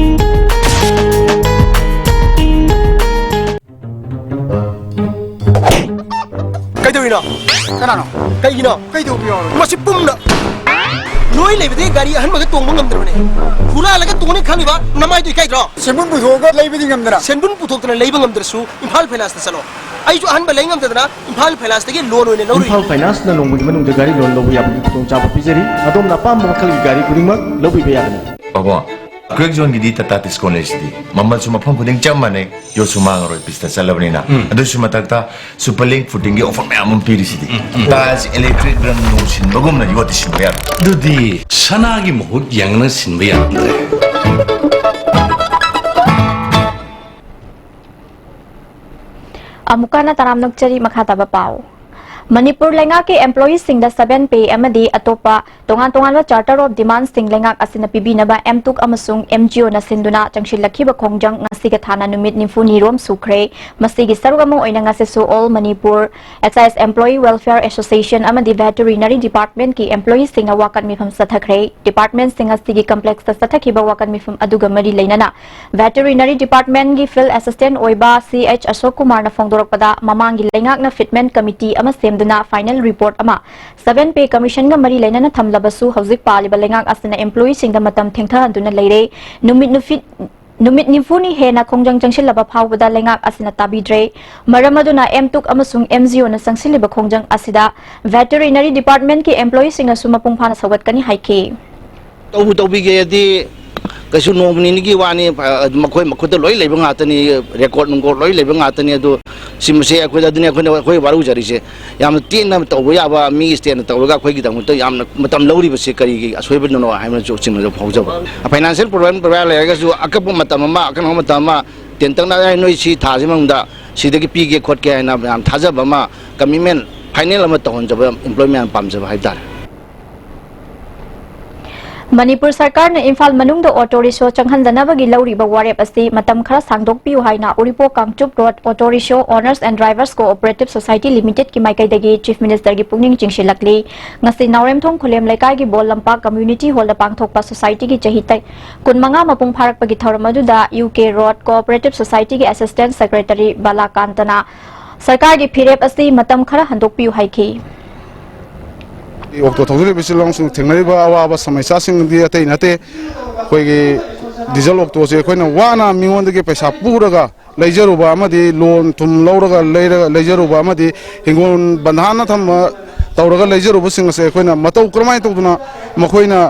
ꯀꯩꯗꯧꯔꯤꯅꯣ? ꯀꯅꯥꯅꯣ? ꯀꯩꯒꯤꯅꯣ? ꯀꯩꯗꯧꯕꯤꯌꯣ? ꯃꯁꯤ ꯄꯨꯝꯅ ꯅꯣꯏ ꯂꯩꯕꯗꯒꯤ ꯒꯥꯔꯤ ꯑꯍꯟꯕꯒ ꯇꯣꯡꯕ ꯉꯝꯗ꯭ꯔꯕꯅꯦ꯫ ꯍꯨꯔꯥꯜꯂꯒ ꯇꯣꯡꯅꯤ ꯈꯜꯂꯤꯕ ꯅꯃꯥꯏꯗꯣ ꯏꯀꯥꯏꯗ꯭ꯔꯣ? ꯁꯦꯟꯕꯨꯟ ꯄꯨꯊꯣꯛꯑꯒ ꯂꯩꯕꯗꯤ ꯉꯝꯗꯅ꯫ ꯁꯦꯟꯕꯨꯟ ꯄꯨꯊꯣꯛꯇꯅ ꯂꯩꯕ ꯉꯝꯗ꯭ꯔꯁꯨ ꯏꯝꯐꯥꯜ ꯐꯥꯏꯅꯥꯟꯁꯇ ꯆꯠꯂꯣ꯫ ꯑꯩꯁꯨ ꯑꯍꯟꯕ ꯂꯩ ꯉꯝꯗꯗꯅ ꯏꯝꯐꯥꯜ ꯐꯥꯏꯅꯥꯟꯁꯇꯒꯤ ꯂꯣꯟ ꯑꯣꯏꯅ ꯂꯧꯔꯨꯏ꯫ ꯏꯝꯐꯥꯜ ꯐꯥꯏꯅꯥꯟꯁꯅ ꯅꯣꯡꯃꯒꯤ ꯃꯅꯨꯡꯗ ꯒꯥꯔꯤ ꯂꯣꯟ ꯂꯧꯕ ꯌꯥꯕꯒꯤ ꯈꯨꯗꯣꯡꯆꯥꯕ ꯄꯤꯖꯔꯤ꯫ ꯑꯗꯣꯝꯅ ꯑꯄꯥꯝꯕ ꯃꯈꯜꯒꯤ ꯒꯥꯔꯤ ꯈꯨꯗꯤꯡꯃꯛ ꯂꯧꯕꯤꯕ ꯌꯥꯒꯅꯤ꯫ ꯄꯥꯕꯨꯡ, ꯀ꯭ꯔꯦꯛ ꯖꯣꯟꯒꯤꯗꯤ ꯇꯥꯇꯥ ꯇꯤꯁꯀꯣꯟ ꯂꯩꯁꯤꯗꯤ꯫ ꯃꯃꯜꯁꯨ ꯃꯐꯝ ꯈꯨꯗꯤꯡ ꯆꯞ ꯃꯥꯟꯅꯩ, ꯌꯣꯠꯁꯨ ꯃꯥꯡꯉꯔꯣꯏ, ꯄꯤꯁꯇ ꯆꯠꯂꯕꯅꯤꯅ꯫ ꯎꯝ꯫ ꯑꯗꯨꯁꯨ ꯃꯊꯛꯇ ꯁꯨꯄꯔ ꯂꯤꯡ ꯐꯨꯇꯤꯡꯒꯤ ꯑꯣꯐꯔ ꯃꯌꯥꯝ ꯑꯃ ꯄꯤꯔꯤꯁꯤꯗꯤ꯫ ꯎꯝ, ꯎꯝ꯫ ꯇꯥꯏꯜꯁ, ꯏꯂꯦꯛꯇ꯭ꯔꯤꯛ ꯔꯪ ꯅꯨꯡ ꯁꯤꯟꯕꯒꯨꯝꯅ ꯌꯣꯠꯇꯤ ꯁꯤꯟꯕ ꯌꯥꯔꯣꯏ꯫ ꯑꯗꯨꯗꯤ ꯁꯅꯥꯒꯤ ꯃꯍꯨꯠ ꯌꯦꯡꯅ ꯁꯤꯟꯕ ꯌꯥꯔꯝꯗ꯭ꯔꯦ꯫ ꯑꯃꯨꯛꯀ ꯍꯟꯅ ꯇꯔꯥꯝꯅ ꯑꯣꯛꯆꯔꯤ꯫ ꯃꯈꯥ ꯇꯥꯕ ꯄꯥꯎ꯫ ꯃꯅꯤꯄꯨꯔ ꯂꯩꯉꯥꯛꯀꯤ employeeꯁꯤꯡꯗ seven pay ꯑꯃꯗꯤ ꯑꯇꯣꯞꯄ ꯇꯣꯉꯥꯟ ꯇꯣꯉꯥꯟꯕ Charter of Demandsꯁꯤꯡ ꯂꯩꯉꯥꯛ ꯑꯁꯤꯅ ꯄꯤꯕꯤꯅꯕ M ꯇꯨꯛ ꯑꯃꯁꯨꯡ M G Oꯅ ꯁꯤꯟꯗꯨꯅ ꯆꯪꯁꯤꯜꯂꯛꯈꯤꯕ ꯈꯣꯡꯖꯪ ꯉꯁꯤꯒ ꯊꯥꯅ ꯅꯨꯃꯤꯠ ꯅꯤꯐꯨꯅꯤꯔꯣꯝ ꯁꯨꯈ꯭ꯔꯦ꯫ ꯃꯁꯤꯒꯤ ꯁꯔꯨꯛ ꯑꯃ ꯑꯣꯏꯅ ꯉꯁꯤꯁꯨ All Manipur Excise Employee Welfare Association ꯑꯃꯗꯤ Veterinary Departmentꯀꯤ employeeꯁꯤꯡꯅ ꯋꯥꯀꯠ ꯃꯤꯐꯝ ꯆꯠꯊꯈ꯭ꯔꯦ꯫ Departmentꯁꯤꯡ ꯑꯁꯤꯒꯤ complexꯇ ꯆꯠꯊꯈꯤꯕ ꯋꯥꯀꯠ ꯃꯤꯐꯝ ꯑꯗꯨꯒ ꯃꯔꯤ ꯂꯩꯅꯅ Veterinary Departmentꯀꯤ Field Assistant ꯑꯣꯏꯕ C H ꯑꯁꯣꯛ ꯀꯨꯃꯥꯔꯅ ꯐꯣꯡꯗꯣꯔꯛꯄꯗ, ꯃꯃꯥꯡꯒꯤ ꯂꯩꯉꯥꯛꯅ fitment committee ꯑꯃ ꯁꯦꯝꯗꯨꯅ final report ꯑꯃ seven pay commissionꯒ ꯃꯔꯤ ꯂꯩꯅꯅ ꯊꯝꯂꯕꯁꯨ, ꯍꯧꯖꯤꯛ ꯄꯥꯜꯂꯤꯕ ꯂꯩꯉꯥꯛ ꯑꯁꯤꯅ employeeꯁꯤꯡꯗ ꯃꯇꯝ ꯊꯦꯡꯊꯍꯟꯗꯨꯅ ꯂꯩꯔꯦ꯫ ꯅꯨꯃꯤꯠ ꯅꯨꯐꯤ-, ꯅꯨꯃꯤꯠ ꯅꯤꯐꯨꯅꯤ ꯍꯦꯟꯅ ꯈꯣꯡꯖꯪ ꯆꯪꯁꯤꯜꯂꯕ ꯐꯥꯎꯕꯗ ꯂꯩꯉꯥꯛ ꯑꯁꯤꯅ ꯇꯥꯕꯤꯗ꯭ꯔꯦ꯫ ꯃꯔꯝ ꯑꯗꯨꯅ M ꯇꯨꯛ ꯑꯃꯁꯨꯡ M G Oꯅ ꯆꯪꯁꯤꯜꯂꯤꯕ ꯈꯣꯡꯖꯪ ꯑꯁꯤꯗ Veterinary Departmentꯀꯤ employeeꯁꯤꯡꯅꯁꯨ ꯃꯄꯨꯡ ꯐꯥꯅ ꯁꯧꯒꯠꯀꯅꯤ ꯍꯥꯏꯈꯤ꯫ ꯇꯧꯕꯨ ꯇꯧꯕꯤꯒꯦꯗꯤ ꯀꯩꯁꯨ ꯅꯣꯡꯃ ꯅꯤꯅꯤꯒꯤ ꯋꯥꯅꯤ, ꯑ, ꯃꯈꯣꯏ ꯃꯈꯨꯠꯇ ꯂꯣꯏ ꯂꯩꯕ ꯉꯥꯛꯇꯅꯤ, record ꯅꯨꯡꯀꯣꯠ ꯂꯣꯏ ꯂꯩꯕ ꯉꯥꯛꯇꯅꯤ꯫ ꯑꯗꯨ ꯁꯤꯃꯁꯦ ꯑꯩꯈꯣꯏꯗ, ꯑꯗꯨꯅꯤ ꯑꯩꯈꯣꯏꯅ, ꯑꯩꯈꯣꯏ ꯋꯥꯔꯧꯖꯔꯤꯁꯦ꯫ ꯌꯥꯝꯅ ꯇꯦꯟꯅ ꯇꯧꯕ ꯌꯥꯕ, ꯃꯤꯒꯤ stateꯅ ꯇꯧꯔꯒ ꯑꯩꯈꯣꯏꯒꯤꯗꯃꯛꯇ ꯌꯥꯝꯅ ꯃꯇꯝ ꯂꯧꯔꯤꯕꯁꯦ ꯀꯔꯤꯒꯤ ꯑꯁꯣꯏꯕꯅꯣ ꯍꯥꯏꯕꯅꯁꯨ ꯆꯤꯡꯅꯕ ꯐꯥꯎꯖꯕ꯫ Financial problem ꯄ꯭ꯔꯣꯕ꯭ꯂꯦꯝ ꯂꯩꯔꯒꯁꯨ ꯑꯀꯛꯄ ꯃꯇꯝ ꯑꯃ, ꯑꯀꯛꯅꯕ ꯃꯇꯝ ꯑꯃ, ꯇꯦꯟꯇꯛꯅ "ꯑꯦ, ꯅꯣꯏ ꯁꯤ ꯊꯥꯁꯤ ꯃꯅꯨꯡꯗ ꯁꯤꯗꯒꯤ ꯄꯤꯒꯦ ꯈꯣꯠꯀꯦ" ꯍꯥꯏꯅ ꯌꯥꯝ ꯊꯥꯖꯕ ꯑꯃ, commitment final ꯑꯃ ꯇꯧꯍꯟꯖꯕ employee ꯃꯌꯥꯝ ꯄꯥꯝꯖꯕ ꯍꯥꯏꯕ ꯇꯥꯔꯦ꯫ ꯃꯅꯤꯄꯨꯔ ꯁꯔꯀꯥꯔꯅ ꯏꯝꯐꯥꯜ ꯃꯅꯨꯡꯗ auto rickshaw ꯆꯪꯍꯟꯗꯅꯕꯒꯤ ꯂꯧꯔꯤꯕ ꯋꯥꯔꯦꯞ ꯑꯁꯤ ꯃꯇꯝ ꯈꯔ ꯁꯥꯡꯗꯣꯛꯄꯤꯌꯨ ꯍꯥꯏꯅ Uripok Kangchup road Auto Rickshaw Owners and Drivers Cooperative Society Limitedꯀꯤ ꯃꯥꯏꯀꯩꯗꯒꯤ Chief Ministerꯒꯤ ꯄꯨꯛꯅꯤꯡ ꯆꯤꯡꯁꯤꯜꯂꯛꯂꯤ꯫ ꯉꯁꯤ ꯅꯥꯎꯔꯦꯝꯊꯣꯡ ꯈꯨꯂꯦꯝ ꯂꯩꯀꯥꯏꯒꯤ ꯕꯣꯜ ꯂꯝꯄꯥꯛ community hallꯗ ꯄꯥꯡꯊꯣꯛꯄ societyꯒꯤ ꯆꯍꯤ ꯇ-, ꯀꯨꯟꯃꯉꯥ ꯃꯄꯨꯡ ꯐꯥꯔꯛꯄꯒꯤ ꯊꯧꯔꯝ ꯑꯗꯨꯗ U K Road Cooperative Societyꯒꯤ Assistant Secretary ꯕꯂꯥꯀꯥꯟꯇꯅ ꯁꯔꯀꯥꯔꯒꯤ ꯐꯤꯔꯦꯞ ꯑꯁꯤ ꯃꯇꯝ ꯈꯔ ꯍꯟꯗꯣꯛꯄꯤꯌꯨ ꯍꯥꯏꯈꯤ꯫ ꯑꯣꯛꯇꯣ ꯊꯧꯖꯤꯜꯂꯤꯕ ꯏꯆꯤꯜ ꯏꯅꯥꯎꯁꯤꯡ ꯊꯦꯡꯅꯔꯤꯕ ꯑꯋꯥꯕ ꯁꯃꯁ꯭ꯌꯥꯁꯤꯡꯗꯤ ꯑꯇꯩ ꯅꯠꯇꯦ꯫ ꯑꯩꯈꯣꯏꯒꯤ ꯗꯤꯖꯜ ꯑꯣꯛꯇꯣꯁꯦ ꯑꯩꯈꯣꯏꯅ ꯋꯥꯅ ꯃꯤꯉꯣꯟꯗꯒꯤ ꯄꯩꯁꯥ ꯄꯨꯔꯒ ꯂꯩꯖꯔꯨꯕ ꯑꯃꯗꯤ ꯂꯣꯟ ꯊꯨꯝ ꯂꯧꯔꯒ ꯂꯩꯔꯒ ꯂꯩꯖꯔꯨꯕ ꯑꯃꯗꯤ ꯍꯤꯡꯒꯣꯜ ꯕꯟꯙꯥꯟꯅ ꯊꯝꯕ ꯇꯧꯔꯒ ꯂꯩꯖꯔꯨꯕꯁꯤꯡ ꯑꯁꯦ ꯑꯩꯈꯣꯏꯅ ꯃꯇꯧ ꯀꯔꯝꯍꯥꯏꯅ ꯇꯧꯗꯅ ꯃꯈꯣꯏꯅ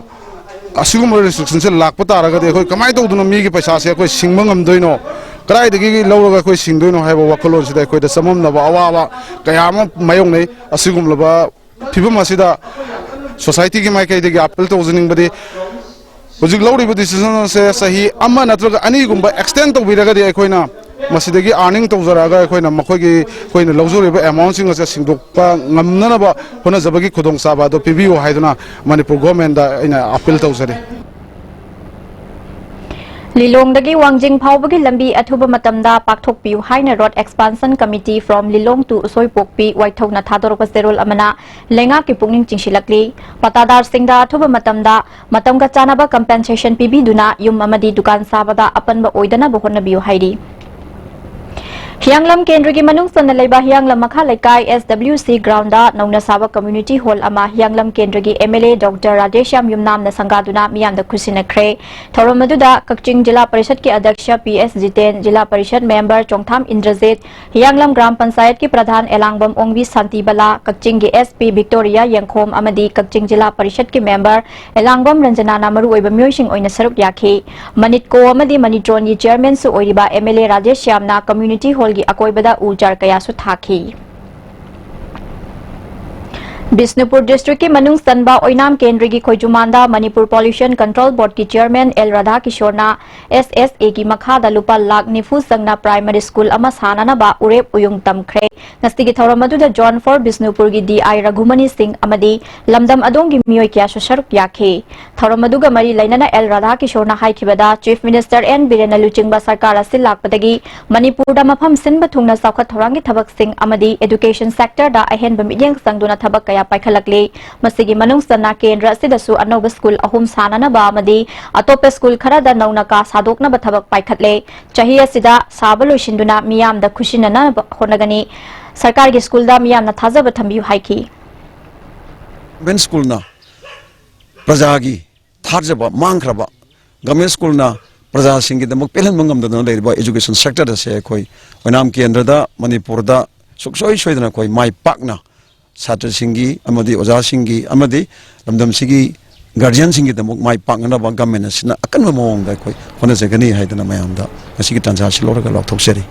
ꯑꯁꯤꯒꯨꯝꯕ restrictionꯁꯦ ꯂꯥꯛꯄ ꯇꯥꯔꯒꯗꯤ ꯑꯩꯈꯣꯏ ꯀꯃꯥꯏꯅ ꯇꯧꯗꯅ ꯃꯤꯒꯤ ꯄꯩꯁꯥꯁꯦ ꯑꯩꯈꯣꯏ ꯁꯤꯡꯕ ꯉꯝꯗꯣꯏꯅꯣ? ꯀꯗꯥꯏꯗꯒꯤ ꯂꯧꯔꯒ ꯑꯩꯈꯣꯏ ꯁꯤꯡꯗꯣꯏꯅꯣ ꯍꯥꯏꯕ ꯋꯥꯈꯜꯂꯣꯟꯁꯤꯗ ꯑꯩꯈꯣꯏꯗ ꯆꯃꯝꯅꯕ ꯑꯋꯥꯕ ꯀꯌꯥ ꯑꯃ ꯃꯥꯌꯣꯛꯅꯩ꯫ ꯑꯁꯤꯒꯨꯝꯂꯕ ꯐꯤꯕꯝ ꯑꯁꯤꯗ societyꯒꯤ ꯃꯥꯏꯀꯩꯗꯒꯤ appeal ꯇꯧꯖꯅꯤꯡꯕꯗꯤ, ꯍꯧꯖꯤꯛ ꯂꯧꯔꯤꯕ decision ꯑꯁꯦ ꯆꯍꯤ ꯑꯃ ꯅꯠꯇ꯭ꯔꯒ ꯑꯅꯤꯒꯨꯝꯕ extend ꯇꯧꯕꯤꯔꯒꯗꯤ ꯑꯩꯈꯣꯏꯅ ꯃꯁꯤꯗꯒꯤ earning ꯇꯧꯖꯔꯛꯑꯒ ꯑꯩꯈꯣꯏꯅ ꯃꯈꯣꯏꯒꯤ, ꯑꯩꯈꯣꯏꯅ ꯂꯧꯖꯔꯤꯕ amount ꯁꯤꯡ ꯑꯁꯦ ꯁꯤꯡꯗꯣꯛꯄ ꯉꯝꯅꯅꯕ ꯍꯣꯠꯅꯖꯕꯒꯤ ꯈꯨꯗꯣꯡꯆꯥꯕ ꯑꯗꯨ ꯄꯤꯕꯤꯌꯨ ꯍꯥꯏꯗꯨꯅ ꯃꯅꯤꯄꯨꯔ government ꯇ ꯑꯩꯅ appeal ꯇꯧꯖꯔꯤ꯫ ꯂꯤꯂꯣꯡꯗꯒꯤ ꯋꯥꯡꯖꯤꯡ ꯐꯥꯎꯕꯒꯤ ꯂꯝꯕꯤ ꯑꯊꯨꯕ ꯃꯇꯝꯗ ꯄꯥꯛꯊꯣꯛꯄꯤꯌꯨ ꯍꯥꯏꯅ Road Expansion Committee from Lilong to ꯎꯁꯣꯏꯄꯣꯛꯄꯤ ꯋꯥꯏꯊꯧꯅ ꯊꯥꯗꯣꯔꯛꯄ ꯆꯦꯔꯣꯜ ꯑꯃꯅ ꯂꯩꯉꯥꯛꯀꯤ ꯄꯨꯛꯅꯤꯡ ꯆꯤꯡꯁꯤꯜꯂꯛꯂꯤ꯫ ꯄꯇꯥꯗꯥꯔꯁꯤꯡꯗ ꯑꯊꯨꯕ ꯃꯇꯝꯗ ꯃꯇꯝꯒ ꯆꯥꯟꯅꯕ compensation ꯄꯤꯕꯤꯗꯨꯅ ꯌꯨꯝ ꯑꯃꯗꯤ ꯗꯨꯀꯥꯟ ꯁꯥꯕꯗ ꯑꯄꯟꯕ ꯑꯣꯏꯗꯅꯕ ꯍꯣꯠꯅꯕꯤꯌꯨ ꯍꯥꯏꯔꯤ꯫ ꯍꯤꯌꯥꯡꯂꯝ ꯀꯦꯟꯗ꯭ꯔꯒꯤ ꯃꯅꯨꯡ ꯆꯟꯅ ꯂꯩꯕ ꯍꯤꯌꯥꯡꯂꯝ ꯃꯈꯥ ꯂꯩꯀꯥꯏ S W C ground ꯗ ꯅꯧꯅ ꯁꯥꯕ community hall ꯑꯃ ꯍꯤꯌꯥꯡꯂꯝ ꯀꯦꯟꯗ꯭ꯔꯒꯤ M L A Doctor Radheshyam ꯌꯨꯝꯅꯥꯝꯅ ꯁꯪꯒꯥꯗꯨꯅ ꯃꯤꯌꯥꯝꯗ ꯈꯨꯠꯁꯤꯟꯅꯈ꯭ꯔꯦ꯫ ꯊꯧꯔꯝ ꯑꯗꯨꯗ ꯀꯛꯆꯤꯡ ꯖꯤꯂꯥ ꯄꯔꯤꯁꯠꯀꯤ ꯑꯗ꯭ꯌꯛꯁ P S ꯖꯤꯇꯦꯟ, ꯖꯤꯂꯥ ꯄꯔꯤꯁꯠ member ꯆꯣꯡꯊꯥꯝ ꯏꯟꯗ꯭ꯔꯖꯤꯠ, ꯍꯤꯌꯥꯡꯂꯝ ꯒ꯭ꯔꯥꯝ ꯄꯟꯆꯥꯌꯠꯀꯤ ꯄ꯭ꯔꯙꯥꯟ ꯑꯦꯂꯥꯡꯕꯝ ꯑꯣꯡꯕꯤ ꯁꯥꯟꯇꯤꯕꯂꯥ, ꯀꯛꯆꯤꯡꯒꯤ S P ꯚꯤꯛꯇꯣꯔꯤꯌꯥ ꯌꯦꯡꯈꯣꯝ ꯑꯃꯗꯤ ꯀꯛꯆꯤꯡ ꯖꯤꯂꯥ ꯄꯔꯤꯁꯠꯀꯤ member ꯑꯦꯂꯥꯡꯕꯝ ꯔꯟꯖꯅꯥꯅ ꯃꯔꯨꯑꯣꯏꯕ ꯃꯤꯑꯣꯏꯁꯤꯡ ꯑꯣꯏꯅ ꯁꯔꯨꯛ ꯌꯥꯈꯤ꯫ ꯃꯅꯤꯠꯀꯣ ꯑꯃꯗꯤ ꯃꯅꯤꯇ꯭ꯔꯣꯟꯒꯤ chairman ꯁꯨ ꯑꯣꯏꯔꯤꯕ M L A ꯔꯥꯙꯦꯁ꯭ꯌꯥꯝꯅ community hall ꯒꯤ ꯑꯀꯣꯏꯕꯗ ꯎ ꯆꯥꯔ ꯀꯌꯥꯁꯨ ꯊꯥꯈꯤ꯫ ꯕꯤꯁꯅꯨꯄꯨꯔ district ꯀꯤ ꯃꯅꯨꯡ ꯆꯟꯕ ꯑꯣꯏꯅꯥꯝ ꯀꯦꯟꯗ꯭ꯔꯒꯤ ꯈꯣꯏꯖꯨꯃꯥꯟꯗ ꯃꯅꯤꯄꯨꯔ Pollution Control Board ꯀꯤ chairman L ꯔꯥꯙꯥꯀꯤꯁꯣꯔꯅ S S A ꯒꯤ ꯃꯈꯥꯗ ꯂꯨꯄꯥ ꯂꯥꯈ ꯅꯤꯐꯨ ꯆꯪꯅ primary school ꯑꯃ ꯁꯥꯅꯅꯕ ꯎꯔꯦꯞ ꯎꯌꯨꯡ ꯇꯝꯈ꯭ꯔꯦ꯫ ꯉꯁꯤꯒꯤ ꯊꯧꯔꯝ ꯑꯗꯨꯗ Zone four ꯕꯤꯁꯅꯨꯄꯨꯔꯒꯤ D I ꯔꯘꯨꯃꯅꯤ ꯁꯤꯡ ꯑꯃꯗꯤ ꯂꯝꯗꯝ ꯑꯗꯣꯝꯒꯤ ꯃꯤꯑꯣꯏ ꯀꯌꯥꯁꯨ ꯁꯔꯨꯛ ꯌꯥꯈꯤ꯫ ꯊꯧꯔꯝ ꯑꯗꯨꯒ ꯃꯔꯤ ꯂꯩꯅꯅ L ꯔꯥꯙꯥꯀꯤꯁꯣꯔꯅ ꯍꯥꯏꯈꯤꯕꯗ, Chief Minister N ꯕꯤꯔꯦꯟꯅ ꯂꯨꯆꯤꯡꯕ ꯁꯔꯀꯥꯔ ꯑꯁꯤ ꯂꯥꯛꯄꯗꯒꯤ ꯃꯅꯤꯄꯨꯔꯗ ꯃꯐꯝ ꯁꯤꯟꯕ ꯊꯨꯡꯅ ꯆꯥꯎꯈꯠ ꯊꯧꯔꯥꯡꯒꯤ ꯊꯕꯛꯁꯤꯡ ꯑꯃꯗꯤ education sector ꯗ ꯑꯍꯦꯟꯕ ꯃꯤꯠꯌꯦꯡ ꯆꯪꯗꯨꯅ ꯊꯕꯛ ꯀꯌꯥ ꯄꯥꯏꯈꯠꯂꯛꯂꯤ꯫ ꯃꯁꯤꯒꯤ ꯃꯅꯨꯡ ꯆꯟꯅ ꯀꯦꯟꯗ꯭ꯔ ꯑꯁꯤꯗꯁꯨ ꯑꯅꯧꯕ school ꯑꯍꯨꯝ ꯁꯥꯅꯅꯕ ꯑꯃꯗꯤ ꯑꯇꯣꯞꯄ school ꯈꯔꯗ ꯅꯧꯅ ꯀꯥ ꯁꯥꯗꯣꯛꯅꯕ ꯊꯕꯛ ꯄꯥꯏꯈꯠꯂꯦ꯫ ꯆꯍꯤ ꯑꯁꯤꯗ ꯁꯥꯕ ꯂꯣꯏꯁꯤꯟꯗꯨꯅ ꯃꯤꯌꯥꯝꯗ ꯈꯨꯠꯁꯤꯟꯅꯅꯕ ꯍꯣꯠꯅꯒꯅꯤ꯫ ꯁꯔꯀꯥꯔꯒꯤ school ꯗ ꯃꯤꯌꯥꯝꯅ ꯊꯥꯖꯕ ꯊꯝꯕꯤꯌꯨ ꯍꯥꯏꯈꯤ꯫ Government school ꯅ ꯄ꯭ꯔꯖꯥꯒꯤ ꯊꯥꯖꯕ ꯃꯥꯡꯈ꯭ꯔꯕ, government school ꯅ ꯄ꯭ꯔꯖꯥꯁꯤꯡꯒꯤꯗꯃꯛ ꯄꯦꯜꯍꯟꯕ ꯉꯝꯗꯗꯅ ꯂꯩꯔꯤꯕ education sector ꯑꯁꯦ ꯑꯩꯈꯣꯏ ꯑꯣꯏꯅꯥꯝ ꯀꯦꯟꯗ꯭ꯔꯗ, ꯃꯅꯤꯄꯨꯔꯗ ꯁꯨꯡꯁꯣꯏ ꯁꯣꯏꯗꯅ ꯑꯩꯈꯣꯏ ꯃꯥꯏ ꯄꯥꯛꯅ ꯁꯥꯇ꯭ꯔꯁꯤꯡꯒꯤ ꯑꯃꯗꯤ ꯑꯣꯖꯥꯁꯤꯡꯒꯤ ꯑꯃꯗꯤ ꯂꯝꯗꯝꯁꯤꯒꯤ guardian ꯁꯤꯡꯒꯤꯗꯃꯛ ꯃꯥꯏ ꯄꯥꯛꯅꯅꯕ government ꯑꯁꯤꯅ ꯑꯀꯟꯕ ꯃꯑꯣꯡꯗ ꯑꯩꯈꯣꯏ ꯍꯣꯠꯅꯖꯒꯅꯤ ꯍꯥꯏꯗꯅ ꯃꯌꯥꯝꯗ ꯉꯁꯤꯒꯤ ꯇꯥꯟꯖꯥ ꯑꯁꯤ ꯂꯧꯔꯒ ꯂꯥꯎꯊꯣꯛꯆꯔꯤ꯫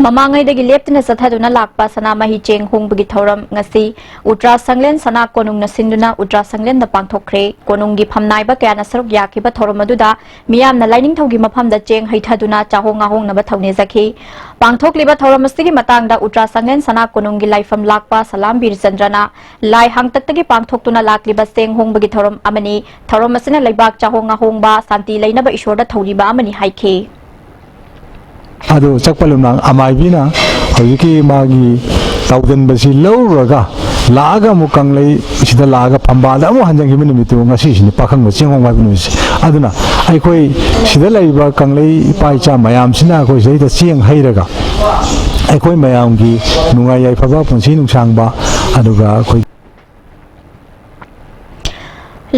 ꯃꯃꯥꯡꯉꯩꯗꯒꯤ ꯂꯦꯞꯇꯅ ꯆꯠꯊꯗꯨꯅ ꯂꯥꯛꯄ ꯁꯅꯥꯃꯍꯤ ꯆꯦꯡ ꯍꯣꯡꯕꯒꯤ ꯊꯧꯔꯝ ꯉꯁꯤ ꯎꯇ꯭ꯔꯥ ꯁꯪꯂꯦꯟ ꯁꯅꯥ ꯀꯣꯅꯨꯡꯅ ꯁꯤꯟꯗꯨꯅ ꯎꯇ꯭ꯔꯥ ꯁꯪꯂꯦꯟꯗ ꯄꯥꯡꯊꯣꯛꯈ꯭ꯔꯦ꯫ ꯀꯣꯅꯨꯡꯒꯤ ꯐꯝꯅꯥꯏꯕ ꯀꯌꯥꯅ ꯁꯔꯨꯛ ꯌꯥꯈꯤꯕ ꯊꯧꯔꯝ ꯑꯗꯨꯗ ꯃꯤꯌꯥꯝꯅ ꯂꯥꯏꯅꯤꯡꯊꯧꯒꯤ ꯃꯐꯝꯗ ꯆꯦꯡ ꯍꯩꯊꯗꯨꯅ ꯆꯥꯍꯣꯡ ꯉꯥꯍꯣꯡꯅꯕ ꯊꯧꯅꯤꯖꯈꯤ꯫ ꯄꯥꯡꯊꯣꯛꯂꯤꯕ ꯊꯧꯔꯝ ꯑꯁꯤꯒꯤ ꯃꯇꯥꯡꯗ ꯎꯇ꯭ꯔꯥ ꯁꯪꯂꯦꯟ ꯁꯅꯥ ꯀꯣꯅꯨꯡꯒꯤ ꯂꯥꯏꯐꯝ ꯂꯥꯛꯄ ꯁꯂꯥꯝ ꯕꯤꯔꯆꯟꯗ꯭ꯔꯅ ꯂꯥꯏ ꯍꯥꯡꯇꯛꯇꯒꯤ ꯄꯥꯡꯊꯣꯛꯇꯨꯅ ꯂꯥꯛꯂꯤꯕ ꯆꯦꯡ ꯍꯣꯡꯕꯒꯤ ꯊꯧꯔꯝ ꯑꯃꯅꯤ꯫ ꯊꯧꯔꯝ ꯑꯁꯤꯅ ꯂꯩꯕꯥꯛ ꯆꯥꯍꯣꯡ ꯉꯥꯍꯣꯡꯕ, ꯁꯥꯟꯇꯤ ꯂꯩꯅꯕ ꯏꯁꯣꯔꯗ ꯊꯧꯅꯤꯕ ꯑꯃꯅꯤ ꯍꯥꯏꯈꯤ꯫ ꯑꯗꯨ ꯆꯛꯄ ꯂꯨꯝꯅꯥꯡ ꯑꯃꯥꯏꯕꯤꯅ ꯍꯧꯖꯤꯛꯀꯤ ꯃꯥꯒꯤ ꯇꯧꯗꯟꯕꯁꯤ ꯂꯧꯔꯨꯔꯒ ꯂꯥꯛꯑꯒ ꯑꯃꯨꯛ ꯀꯪꯂꯩ ꯁꯤꯗ ꯂꯥꯛꯑꯒ ꯐꯝꯕꯥꯜꯗ ꯑꯃꯨꯛ ꯍꯟꯖꯤꯟꯈꯤꯕ ꯅꯨꯃꯤꯠꯇꯨ ꯉꯁꯤꯁꯤꯅꯤ ꯄꯥꯈꯪꯕ ꯆꯦꯡꯍꯣꯡ ꯍꯥꯏꯕ ꯅꯨꯃꯤꯠꯁꯦ꯫ ꯑꯗꯨꯅ ꯑꯩꯈꯣꯏ ꯁꯤꯗ ꯂꯩꯔꯤꯕ ꯀꯪꯂꯩ ꯏꯄꯥ ꯏꯆꯥ ꯃꯌꯥꯝꯁꯤꯅ ꯑꯩꯈꯣꯏ ꯁꯤꯗꯩꯗ ꯆꯦꯡ ꯍꯩꯔꯒ ꯑꯩꯈꯣꯏ ꯃꯌꯥꯝꯒꯤ ꯅꯨꯡꯉꯥꯏ ꯌꯥꯏꯐꯕ, ꯄꯨꯟꯁꯤ ꯅꯨꯡꯁꯥꯡꯕ, ꯑꯗꯨꯒ ꯑꯩꯈꯣꯏ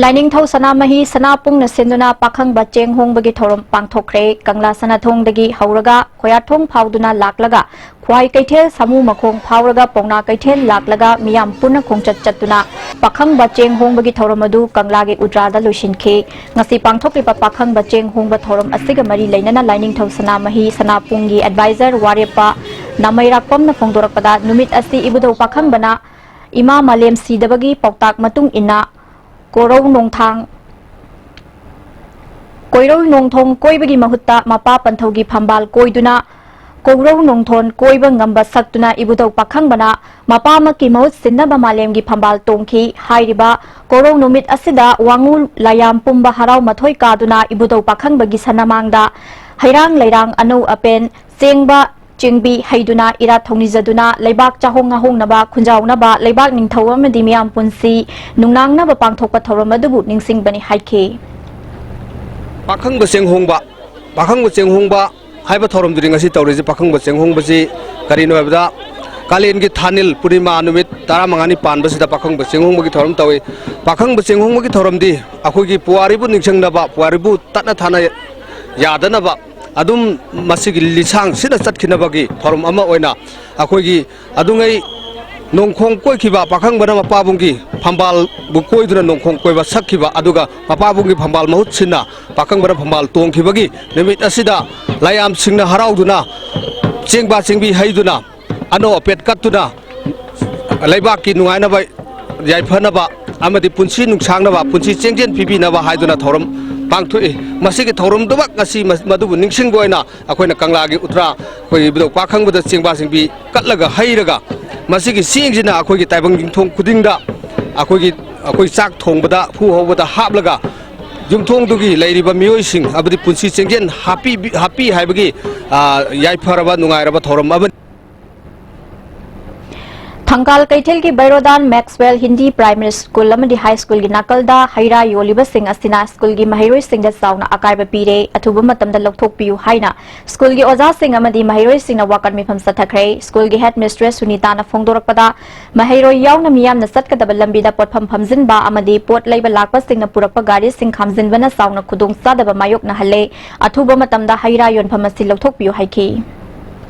ꯂꯥꯏꯅꯤꯡꯊꯧ ꯁꯅꯥꯃꯍꯤ ꯁꯅꯥꯄꯨꯡꯅ ꯁꯤꯟꯗꯨꯅ ꯄꯥꯈꯪꯕ ꯆꯦꯡ ꯍꯣꯡꯕꯒꯤ ꯊꯧꯔꯝ ꯄꯥꯡꯊꯣꯛꯈ꯭ꯔꯦ꯫ ꯀꯪꯂꯥ ꯁꯅꯥꯊꯣꯡꯗꯒꯤ ꯍꯧꯔꯒ ꯈꯣꯌꯥꯊꯣꯡ ꯐꯥꯎꯗꯨꯅ ꯂꯥꯛꯂꯒ ꯈ꯭ꯋꯥꯏ ꯀꯩꯊꯦꯜ ꯁꯥꯃꯨ ꯃꯈꯣꯡ ꯐꯥꯎꯔꯒ ꯄꯥꯎꯅꯥ ꯀꯩꯊꯦꯜ ꯂꯥꯛꯂꯒ ꯃꯤꯌꯥꯝ ꯄꯨꯟꯅ ꯈꯣꯡꯆꯠ ꯆꯠꯇꯨꯅ ꯄꯥꯈꯪꯕ ꯆꯦꯡ ꯍꯣꯡꯕꯒꯤ ꯊꯧꯔꯝ ꯑꯗꯨ ꯀꯪꯂꯥꯒꯤ ꯎꯇ꯭ꯔꯥꯗ ꯂꯣꯏꯁꯤꯟꯈꯤ꯫ ꯉꯁꯤ ꯄꯥꯡꯊꯣꯛꯂꯤꯕ ꯄꯥꯈꯪꯕ ꯆꯦꯡ ꯍꯣꯡꯕ ꯊꯧꯔꯝ ꯑꯁꯤꯒ ꯃꯔꯤ ꯂꯩꯅꯅ ꯂꯥꯏꯅꯤꯡꯊꯧ ꯁꯅꯥꯃꯍꯤ ꯁꯅꯥꯄꯨꯡꯒꯤ ꯑꯦꯗꯚꯥꯏꯖꯔ ꯋꯥꯔꯦꯞꯄ ꯅꯥꯃꯩꯔꯥꯛꯄꯝꯅ ꯐꯣꯡꯗꯣꯔꯛꯄꯗ, ꯅꯨꯃꯤꯠ ꯑꯁꯤ ꯏꯕꯨꯙꯧ ꯄꯥꯈꯪꯕꯅ ꯏꯃꯥ ꯃꯥꯂꯦꯝ ꯁꯤꯗꯕꯒꯤ ꯄꯥꯎꯇꯥꯛ ꯃꯇꯨꯡ ꯏꯟꯅ ꯀꯣꯔꯧ ꯅꯣꯡꯊꯥꯡ, ꯀꯣꯏꯔꯧ ꯅꯣꯡꯊꯣꯡ ꯀꯣꯏꯕꯒꯤ ꯃꯍꯨꯠꯇ ꯃꯄꯥ ꯄꯟꯊꯧꯒꯤ ꯐꯝꯕꯥꯜ ꯀꯣꯏꯗꯨꯅ ꯀꯣꯔꯧ ꯅꯣꯡꯊꯣꯟ ꯀꯣꯏꯕ ꯉꯝꯕ ꯁꯛꯇꯨꯅ ꯏꯕꯨꯙꯧ ꯄꯥꯈꯪꯕꯅ ꯃꯄꯥꯃꯛꯀꯤ ꯃꯍꯨꯠ ꯁꯤꯟꯅꯕ ꯃꯥꯂꯦꯝꯒꯤ ꯐꯝꯕꯥꯜ ꯇꯣꯡꯈꯤ꯫ ꯍꯥꯏꯔꯤꯕ ꯀꯣꯔꯧ ꯅꯨꯃꯤꯠ ꯑꯁꯤꯗ ꯋꯥꯉꯨ ꯂꯥꯏꯌꯥꯝ ꯄꯨꯝꯕ ꯍꯔꯥꯎ ꯃꯊꯣꯏ ꯀꯥꯗꯨꯅ ꯏꯕꯨꯙꯧ ꯄꯥꯈꯪꯕꯒꯤ ꯁꯅꯃꯥꯡꯗ ꯍꯩꯔꯥꯡ ꯂꯩꯔꯥꯡ ꯑꯅꯧ ꯑꯄꯦꯟ ꯆꯦꯡꯕ ꯆꯦꯡꯕꯤ ꯍꯩꯗꯨꯅ ꯏꯔꯥꯠ ꯊꯧꯅꯤꯖꯗꯨꯅ ꯂꯩꯕꯥꯛ ꯆꯥꯍꯣꯡ ꯉꯥꯍꯣꯡꯅꯕ ꯈꯨꯟꯖꯥꯎꯅꯕ ꯂꯩꯕꯥꯛ ꯅꯤꯡꯊꯧ ꯑꯃꯗꯤ ꯃꯤꯌꯥꯝ ꯄꯨꯟꯁꯤ ꯅꯨꯡꯅꯥꯡꯅꯕ ꯄꯥꯡꯊꯣꯛꯄ ꯊꯧꯔꯝ ꯑꯗꯨꯕꯨ ꯅꯤꯡꯁꯤꯡꯕꯅꯤ ꯍꯥꯏꯈꯤ꯫ ꯄꯥꯈꯪꯕ ꯆꯦꯡꯍꯣꯡꯕ, ꯄꯥꯈꯪꯕ ꯆꯦꯡꯍꯣꯡꯕ ꯍꯥꯏꯕ ꯊꯧꯔꯝꯗꯨꯅꯤ ꯉꯁꯤ ꯇꯧꯔꯤꯁꯦ꯫ ꯄꯥꯈꯪꯕ ꯆꯦꯡꯍꯣꯡꯕꯁꯤ ꯀꯔꯤꯅꯣ ꯍꯥꯏꯕꯗ, ꯀꯥꯂꯦꯟꯒꯤ ꯊꯥꯅꯤꯜ ꯄꯨꯔꯅꯤꯃꯥ ꯅꯨꯃꯤꯠ ꯇꯔꯥꯃꯉꯥꯅꯤ ꯄꯥꯟꯕꯁꯤꯗ ꯄꯥꯈꯪꯕ ꯆꯦꯡꯍꯣꯡꯕꯒꯤ ꯊꯧꯔꯝ ꯇꯧꯏ꯫ ꯄꯥꯈꯪꯕ ꯆꯦꯡꯍꯣꯡꯕꯒꯤ ꯊꯧꯔꯝꯗꯤ ꯑꯩꯈꯣꯏꯒꯤ ꯄꯨꯋꯥꯔꯤꯕꯨ ꯅꯤꯡꯁꯤꯡꯅꯕ, ꯄꯨꯋꯥꯔꯤꯕꯨ ꯇꯠꯅ ꯊꯥꯅ ꯌꯥꯗꯅꯕ ꯑꯗꯨꯝ ꯃꯁꯤꯒꯤ ꯂꯤꯁꯥꯡ ꯁꯤꯠꯅ ꯆꯠꯈꯤꯅꯕꯒꯤ ꯊꯧꯔꯝ ꯑꯃ ꯑꯣꯏꯅ ꯑꯩꯈꯣꯏꯒꯤ ꯑꯗꯨꯉꯩ ꯅꯣꯡꯈꯣꯡ ꯀꯣꯏꯈꯤꯕ ꯄꯥꯈꯪꯕꯅ ꯃꯄꯥꯕꯨꯡꯒꯤ ꯐꯝꯕꯥꯜꯕꯨ ꯀꯣꯏꯗꯨꯅ ꯅꯣꯡꯈꯣꯡ ꯀꯣꯏꯕ ꯁꯛꯈꯤꯕ, ꯑꯗꯨꯒ ꯃꯄꯥꯕꯨꯡꯒꯤ ꯐꯝꯕꯥꯜ ꯃꯍꯨꯠ ꯁꯤꯟꯅ ꯄꯥꯈꯪꯕꯅ ꯐꯝꯕꯥꯜ ꯇꯣꯡꯈꯤꯕꯒꯤ ꯅꯨꯃꯤꯠ ꯑꯁꯤꯗ ꯂꯥꯏꯌꯥꯝꯁꯤꯡꯅ ꯍꯔꯥꯎꯗꯨꯅ ꯆꯦꯡꯕꯥ ꯆꯦꯡꯕꯤ ꯍꯩꯗꯨꯅ, ꯑꯅꯧ ꯑꯄꯦꯠ ꯀꯠꯇꯨꯅ, ꯂꯩꯕꯥꯛꯀꯤ ꯅꯨꯡꯉꯥꯏꯅꯕ, ꯌꯥꯏꯐꯅꯕ ꯑꯃꯗꯤ ꯄꯨꯟꯁꯤ ꯅꯨꯡꯁꯥꯡꯅꯕ, ꯄꯨꯟꯁꯤ ꯆꯦꯡꯖꯦꯜ ꯄꯤꯕꯤꯅꯕ ꯍꯥꯏꯗꯨꯅ ꯊꯧꯔꯝ ꯄꯥꯡꯊꯣꯛꯏ꯫ ꯃꯁꯤꯒꯤ ꯊꯧꯔꯝꯗꯨꯃꯛ ꯉꯁꯤ ꯃ-, ꯃꯗꯨꯕꯨ ꯅꯤꯡꯁꯤꯡꯕ ꯑꯣꯏꯅ ꯑꯩꯈꯣꯏꯅ ꯀꯪꯂꯥꯒꯤ ꯎꯇ꯭ꯔꯥ, ꯑꯩꯈꯣꯏ ꯏꯕꯨꯙꯧ ꯄꯥꯈꯪꯕꯗ ꯆꯦꯡꯕꯥ ꯆꯦꯡꯕꯤ ꯀꯠꯂꯒ ꯍꯩꯔꯒ, ꯃꯁꯤꯒꯤ ꯆꯦꯡꯁꯤꯅ ꯑꯩꯈꯣꯏꯒꯤ ꯇꯥꯏꯕꯪ ꯌꯨꯝꯊꯣꯡ ꯈꯨꯗꯤꯡꯗ ꯑꯩꯈꯣꯏꯒꯤ, ꯑꯩꯈꯣꯏ ꯆꯥꯛ ꯊꯣꯡꯕꯗ ꯍꯨ ꯍꯧꯕꯗ ꯍꯥꯞꯂꯒ, ꯌꯨꯝꯊꯣꯡꯗꯨꯒꯤ ꯂꯩꯔꯤꯕ ꯃꯤꯑꯣꯏꯁꯤꯡ, ꯍꯥꯏꯕꯗꯤ ꯄꯨꯟꯁꯤ ꯆꯦꯡꯖꯦꯜ ꯍꯥꯞꯄꯤ-, ꯍꯥꯞꯄꯤ ꯍꯥꯏꯕꯒꯤ, ꯑ, ꯌꯥꯏꯐꯔꯕ ꯅꯨꯡꯉꯥꯏꯔꯕ ꯊꯧꯔꯝ ꯑꯃꯅꯤ꯫ ꯊꯪꯒꯥꯜ ꯀꯩꯊꯦꯜꯒꯤ ꯕꯩꯔꯣꯗꯥꯟ ꯃꯦꯛꯁꯋꯦꯜ ꯍꯤꯟꯗꯤ ꯄ꯭ꯔꯥꯏꯃꯥꯔꯤ ꯁ꯭ꯀꯨꯜ ꯑꯃꯗꯤ ꯍꯥꯏ ꯁ꯭ꯀꯨꯜꯒꯤ ꯅꯥꯀꯜꯗ ꯍꯩ ꯔꯥ ꯌꯣꯜꯂꯤꯕꯁꯤꯡ ꯑꯁꯤꯅ ꯁ꯭ꯀꯨꯜꯒꯤ ꯃꯍꯩꯔꯣꯏꯁꯤꯡꯗ ꯆꯥꯎꯅ ꯑꯀꯥꯏꯕ ꯄꯤꯔꯦ, ꯑꯊꯨꯕ ꯃꯇꯝꯗ ꯂꯧꯊꯣꯛꯄꯤꯌꯨ ꯍꯥꯏꯅ ꯁ꯭ꯀꯨꯜꯒꯤ ꯑꯣꯖꯥꯁꯤꯡ ꯑꯃꯗꯤ ꯃꯍꯩꯔꯣꯏꯁꯤꯡꯅ ꯋꯥꯀꯠ ꯃꯤꯐꯝ ꯆꯠꯊꯈ꯭ꯔꯦ꯫ ꯁ꯭ꯀꯨꯜꯒꯤ ꯍꯦꯗ ꯃꯤꯁꯇ꯭ꯔꯦꯁ ꯁꯨꯅꯤꯇꯥꯅ ꯐꯣꯡꯗꯣꯔꯛꯄꯗ, ꯃꯍꯩꯔꯣꯏ ꯌꯥꯎꯅ ꯃꯤꯌꯥꯝꯅ ꯆꯠꯀꯗꯕ ꯂꯝꯕꯤꯗ ꯄꯣꯠꯐꯝ ꯐꯝꯖꯤꯟꯕ ꯑꯃꯗꯤ ꯄꯣꯠ ꯂꯩꯕ ꯂꯥꯛꯄꯁꯤꯡꯅ ꯄꯨꯔꯛꯄ ꯒꯥꯔꯤꯁꯤꯡ ꯈꯥꯝꯖꯤꯟꯕꯅ ꯆꯥꯎꯅ ꯈꯨꯗꯣꯡꯆꯥꯗꯕ ꯃꯥꯌꯣꯛꯅꯍꯜꯂꯦ꯫ ꯑꯊꯨꯕ ꯃꯇꯝꯗ ꯍꯩ ꯔꯥ ꯌꯣꯟꯐꯝ ꯑꯁꯤ ꯂꯧꯊꯣꯛꯄꯤꯌꯨ ꯍꯥꯏꯈꯤ꯫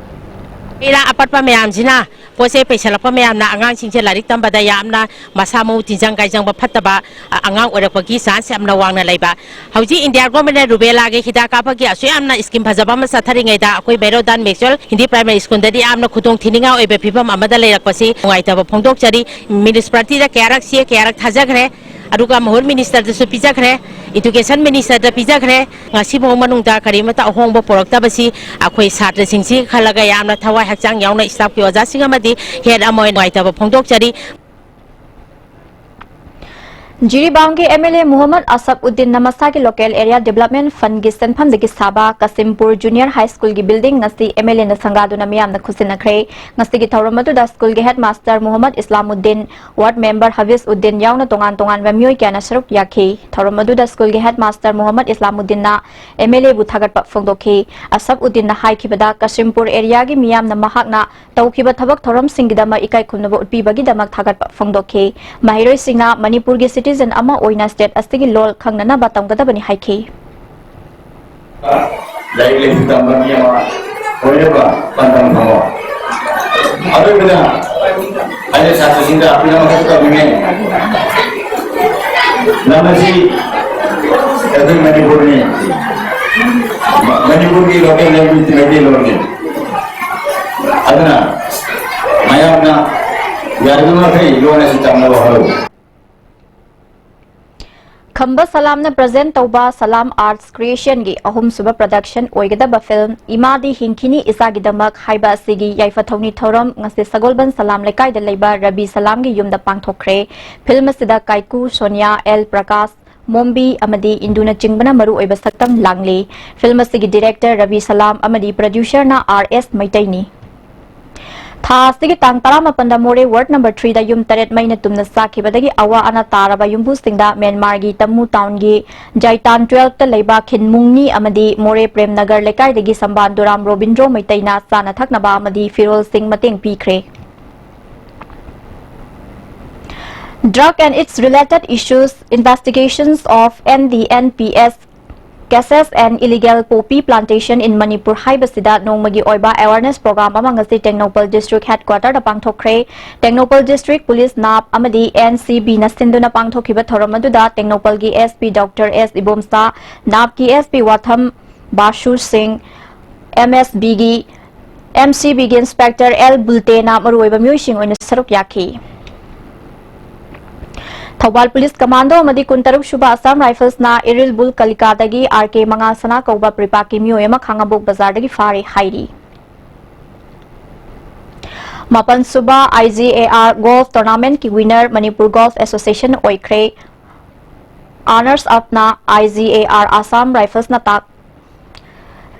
ꯍꯩ ꯔꯥ ꯑꯄꯠꯄ ꯃꯌꯥꯝꯁꯤꯅ, ꯄꯣꯠ ꯆꯩ ꯄꯩꯁꯜꯂꯛꯄ ꯃꯌꯥꯝꯅ ꯑꯉꯥꯡꯁꯤꯡꯁꯦ ꯂꯥꯏꯔꯤꯛ ꯇꯝꯕꯗ ꯌꯥꯝꯅ ꯃꯁꯥ ꯃꯎ ꯇꯤꯟꯖꯪ ꯀꯥꯏꯖꯪꯕ ꯐꯠꯇꯕ, ꯑ, ꯑꯉꯥꯡ ꯑꯣꯏꯔꯛꯄꯒꯤ ꯆꯥꯟꯁ ꯌꯥꯝꯅ ꯋꯥꯡꯅ ꯂꯩꯕ꯫ ꯍꯧꯖꯤꯛ ꯏꯟꯗꯤꯌꯥ ꯒꯣꯔꯃꯦꯟꯅ ꯔꯨꯕꯦꯂꯥꯒꯤ ꯍꯤꯗꯥꯛ ꯀꯥꯞꯄꯒꯤ ꯑꯁꯨꯛ ꯌꯥꯝꯅ ꯁ꯭ꯀꯤꯝ ꯐꯖꯕ ꯑꯃ ꯆꯠꯊꯔꯤꯉꯩꯗ, ꯑꯩꯈꯣꯏ ꯕꯩꯔꯣꯗꯥꯟ ꯃꯦꯛꯆꯨꯋꯦꯜ ꯍꯤꯟꯗꯤ ꯄ꯭ꯔꯥꯏꯃꯥꯔꯤ ꯁ꯭ꯀꯨꯜꯗꯗꯤ ꯌꯥꯝꯅ ꯈꯨꯗꯣꯡ ꯊꯤꯅꯤꯡꯉꯥꯏ ꯑꯣꯏꯕ ꯐꯤꯕꯝ ꯑꯃꯗ ꯂꯩꯔꯛꯄꯁꯤ ꯅꯨꯡꯉꯥꯏꯇꯕ ꯐꯣꯡꯗꯣꯛꯆꯔꯤ꯫ ꯃ꯭ꯌꯨꯅꯤꯁꯤꯄꯥꯂꯤꯇꯤꯗ ꯀꯌꯥꯔꯛ ꯆꯦ ꯀꯌꯥꯔꯛ ꯊꯥꯖꯈ꯭ꯔꯦ, ꯑꯗꯨꯒ ꯃꯍꯨꯠ ꯃꯤꯅꯤꯁꯇꯔꯗꯁꯨ ꯄꯤꯖꯈ꯭ꯔꯦ, ꯏꯗꯨꯀꯦꯁꯟ ꯃꯤꯅꯤꯁꯇꯔꯗ ꯄꯤꯖꯈ꯭ꯔꯦ꯫ ꯉꯁꯤꯐꯥꯎ ꯃꯅꯨꯡꯗ ꯀꯔꯤꯃꯠꯇ ꯑꯍꯣꯡꯕ ꯄꯨꯔꯛꯇꯕꯁꯤ ꯑꯩꯈꯣꯏ ꯁꯥꯇ꯭ꯔꯁꯤꯡꯁꯤ ꯈꯜꯂꯒ ꯌꯥꯝꯅ ꯊꯋꯥꯏ ꯍꯛꯆꯥꯡ ꯌꯥꯎꯅ ꯁ꯭ꯇꯥꯐꯀꯤ ꯑꯣꯖꯥꯁꯤꯡ ꯑꯃꯗꯤ ꯍꯦꯗ ꯑꯃ ꯑꯣꯏꯅ ꯅꯨꯡꯉꯥꯏꯇꯕ ꯐꯣꯡꯗꯣꯛꯆꯔꯤ꯫ ꯖꯤꯔꯤꯕꯥꯝꯒꯤ ꯑꯦꯝ ꯑꯦꯜ ꯑꯦ ꯃꯨꯍꯝꯃꯗ ꯑꯁꯐ ꯎꯗꯤꯟꯅ ꯃꯁꯥꯒꯤ ꯂꯣꯀꯦꯜ ꯑꯦꯔꯤꯌꯥ ꯗꯤꯕꯦꯂꯞꯃꯦꯟ ꯐꯟꯗꯒꯤ ꯁꯦꯟꯐꯝꯗꯒꯤ ꯁꯥꯕ ꯀꯥꯁꯤꯝꯄꯨꯔ ꯖꯨꯅꯤꯌꯔ ꯍꯥꯏ ꯁ꯭ꯀꯨꯜꯒꯤ ꯕꯤꯜꯗꯤꯡ ꯉꯁꯤ ꯑꯦꯝ ꯑꯦꯜ ꯑꯦꯅ ꯁꯪꯒꯥꯗꯨꯅ ꯃꯤꯌꯥꯝꯅ ꯈꯨꯠꯁꯤꯟꯅꯈ꯭ꯔꯦ꯫ ꯉꯁꯤꯒꯤ ꯊꯧꯔꯝ ꯑꯗꯨꯗ ꯁ꯭ꯀꯨꯜꯒꯤ ꯍꯦꯗ ꯃꯥꯁꯇꯔ ꯃꯨꯍꯝꯃꯗ ꯏꯁꯂꯥꯃꯨꯗꯤꯟ, ꯋꯥꯔꯗ ꯃꯦꯝꯕꯔ ꯍꯕꯤꯁ ꯎꯗꯤꯟ ꯌꯥꯎꯅ ꯇꯣꯉꯥꯟ ꯇꯣꯉꯥꯟꯕ ꯃꯤꯑꯣꯏ ꯀꯌꯥꯅ ꯁꯔꯨꯛ ꯌꯥꯈꯤ꯫ ꯊꯧꯔꯝ ꯑꯗꯨꯗ ꯁ꯭ꯀꯨꯜꯒꯤ ꯍꯦꯗ ꯃꯥꯁꯇꯔ ꯃꯨꯍꯝꯃꯗ ꯏꯁꯂꯥꯃꯨꯗꯤꯟꯅ ꯑꯦꯝ ꯑꯦꯜ ꯑꯦꯕꯨ ꯊꯥꯒꯠꯄ ꯐꯣꯡꯗꯣꯛꯈꯤ꯫ ꯑꯁꯐ ꯎꯗꯤꯟꯅ ꯍꯥꯏꯈꯤꯕꯗ, ꯀꯥꯁꯤꯝꯄꯨꯔ ꯑꯦꯔꯤꯌꯥꯒꯤ ꯃꯤꯌꯥꯝꯅ ꯃꯍꯥꯛꯅ ꯇꯧꯈꯤꯕ ꯊꯕꯛ ꯊꯧꯔꯝꯁꯤꯡꯒꯤꯗꯃꯛ ꯏꯀꯥꯏ ꯈꯨꯝꯅꯕ ꯎꯠꯄꯤꯕꯒꯤꯗꯃꯛ ꯊꯥꯒꯠꯄ ꯐꯣꯡꯗꯣꯛꯈꯤ꯫ ꯃꯍꯩꯔꯣꯏꯁꯤꯡꯅ ꯃꯅꯤꯄꯨꯔꯒꯤ ꯁꯤꯇꯤꯖꯟ ꯑꯃ ꯑꯣꯏꯅ ꯁ꯭ꯇꯦꯠ ꯑꯁꯤꯒꯤ ꯂꯣꯜ ꯈꯪꯅꯅꯕ ꯇꯝꯒꯗꯕꯅꯤ ꯍꯥꯏꯈꯤ꯫ ꯂꯥꯏꯔꯤꯛ ꯂꯥꯏꯁꯨ ꯇꯝꯕ ꯃꯤ ꯑꯃ ꯑꯣꯏꯅꯕ ꯄꯥꯟꯗꯝ ꯊꯝꯃꯣ꯫ ꯑꯔꯣꯏꯕꯗ ꯑꯩꯅ ꯁꯥꯇ꯭ꯔꯁꯤꯡꯗ ꯑꯄꯤꯜ ꯑꯃꯈꯛ ꯇꯧꯅꯤꯡꯉꯤ꯫ ꯂꯝ ꯑꯁꯤ ꯑꯩꯈꯣꯏ ꯃꯅꯤꯄꯨꯔꯅꯤ꯫ ꯃꯅꯤꯄꯨꯔꯒꯤ ꯂꯣꯀꯦꯜ ꯂꯦꯡꯒ꯭ꯋꯦꯖ ꯃꯩꯇꯩꯂꯣꯟꯅꯤ꯫ ꯑꯗꯨꯅ ꯃꯌꯥꯝꯅ ꯌꯥꯔꯤꯕ ꯃꯈꯩ ꯂꯣꯟ ꯑꯁꯤ ꯇꯝꯅꯕ ꯍꯣꯠꯅꯧ꯫ ꯈꯝꯕ ꯁꯂꯥꯝꯅ present ꯇꯧꯕ ꯁꯂꯥꯝ Arts Creationꯒꯤ ꯑꯍꯨꯝꯁꯨꯕ production ꯑꯣꯏꯒꯗꯕ film ꯏꯃꯥꯗꯤ ꯍꯤꯡꯈꯤꯅꯤ ꯏꯆꯥꯒꯤꯗꯃꯛ ꯍꯥꯏꯕ ꯑꯁꯤꯒꯤ ꯌꯥꯏꯐ ꯊꯧꯅꯤ ꯊꯧꯔꯝ ꯉꯁꯤ ꯁꯒꯣꯜꯕꯟ ꯁꯂꯥꯝ ꯂꯩꯀꯥꯏꯗ ꯂꯩꯕ ꯔꯕꯤ ꯁꯂꯥꯝꯒꯤ ꯌꯨꯝꯗ ꯄꯥꯡꯊꯣꯛꯈ꯭ꯔꯦ꯫ Film ꯑꯁꯤꯗ ꯀꯥꯏꯀꯨ, ꯁꯣꯅꯤꯌꯥ, ꯑꯦꯜ ꯄ꯭ꯔꯀꯥꯁ, ꯃꯣꯝꯕꯤ ꯑꯃꯗꯤ ꯏꯟꯗꯨꯅꯆꯤꯡꯕꯅ ꯃꯔꯨꯑꯣꯏꯕ ꯁꯛꯇꯝ ꯂꯥꯡꯂꯤ꯫ Film ꯑꯁꯤꯒꯤ director ꯔꯕꯤ ꯁꯂꯥꯝ ꯑꯃꯗꯤ producerꯅ ꯑꯥꯔ ꯑꯦꯁ ꯃꯩꯇꯩꯅꯤ꯫ ꯊꯥ ꯑꯁꯤꯒꯤ ꯇꯥꯡ ꯇꯔꯥꯃꯥꯄꯟꯗ ꯃꯣꯔꯦ ward number threeꯗ ꯌꯨꯝ ꯇꯔꯦꯠ ꯃꯩꯅ ꯇꯨꯝꯅ ꯆꯥꯛꯈꯤꯕꯗꯒꯤ ꯑꯋꯥ ꯑꯅꯥ ꯇꯥꯔꯕ ꯌꯨꯝꯕꯨꯁꯤꯡꯗ ꯃ꯭ꯌꯥꯟꯃꯥꯔꯒꯤ ꯇꯃꯨ townꯒꯤ ꯖꯥꯏꯇꯥꯟ twelveꯇ ꯂꯩꯕ ꯈꯤꯟꯃꯨꯡꯅꯤ ꯑꯃꯗꯤ ꯃꯣꯔꯦ ꯄ꯭ꯔꯦꯝꯅꯒꯔ ꯂꯩꯀꯥꯏꯗꯒꯤ ꯁꯝꯕꯥꯟꯗꯨꯔꯥꯝ ꯔꯣꯕꯤꯟꯗ꯭ꯔꯣ ꯃꯩꯇꯩꯅ ꯆꯥꯅ ꯊꯛꯅꯕ ꯑꯃꯗꯤ ꯐꯤꯔꯣꯜꯁꯤꯡ ꯃꯇꯦꯡ ꯄꯤꯈ꯭ꯔꯦ꯫ Drug and its related issues, investigations of N D N P S cases and illegal poppy plantation in Manipur ꯍꯥꯏꯕꯁꯤꯗ ꯅꯣꯡꯃꯒꯤ ꯑꯣꯏꯕ awareness program ꯑꯃ ꯉꯁꯤ Tengnoupal district headquarterꯗ ꯄꯥꯡꯊꯣꯛꯈ꯭ꯔꯦ꯫ Tengnoupal district police, NAP ꯑꯃꯗꯤ N C Bꯅ ꯁꯤꯟꯗꯨꯅ ꯄꯥꯡꯊꯣꯛꯈꯤꯕ ꯊꯧꯔꯝ ꯑꯗꯨꯗ ꯇꯦꯡꯅꯧꯄꯜꯒꯤ S P Doctor S Ibomcha, NAPꯀꯤ S P ꯋꯥꯊꯝ ꯕꯥꯁꯨ ꯁꯤꯡ, M S Bꯒꯤ, M C Bꯒꯤ Inspector L ꯕꯨꯜꯇꯦꯅ ꯃꯔꯨꯑꯣꯏꯕ ꯃꯤꯑꯣꯏꯁꯤꯡ ꯑꯣꯏꯅ ꯁꯔꯨꯛ ꯌꯥꯈꯤ꯫ ꯊꯧꯕꯥꯜ Police Commando ꯑꯃꯗꯤ ꯀꯨꯟꯇꯔꯨꯛ ꯁꯨꯕ Assam Riflesꯅ ꯏꯔꯤꯜꯕꯨꯜ ꯀꯂꯤꯀꯥꯗꯒꯤ R K ꯃꯉꯥ ꯁꯅꯥ ꯀꯧꯕ ꯄ꯭ꯔꯤꯄꯥꯛꯀꯤ ꯃꯤꯑꯣꯏ ꯑꯃ ꯈꯥꯉꯕꯣꯛ ꯕꯖꯥꯔꯗꯒꯤ ꯐꯥꯔꯦ ꯍꯥꯏꯔꯤ꯫ ꯃꯥꯄꯟ ꯁꯨꯕ I G A R Golf Tournamentꯀꯤ winner Manipur Golf Association ꯑꯣꯏꯈ꯭ꯔꯦ꯫ Runners upꯅ I G A R Assam Riflesꯅ ꯇꯥꯛ-,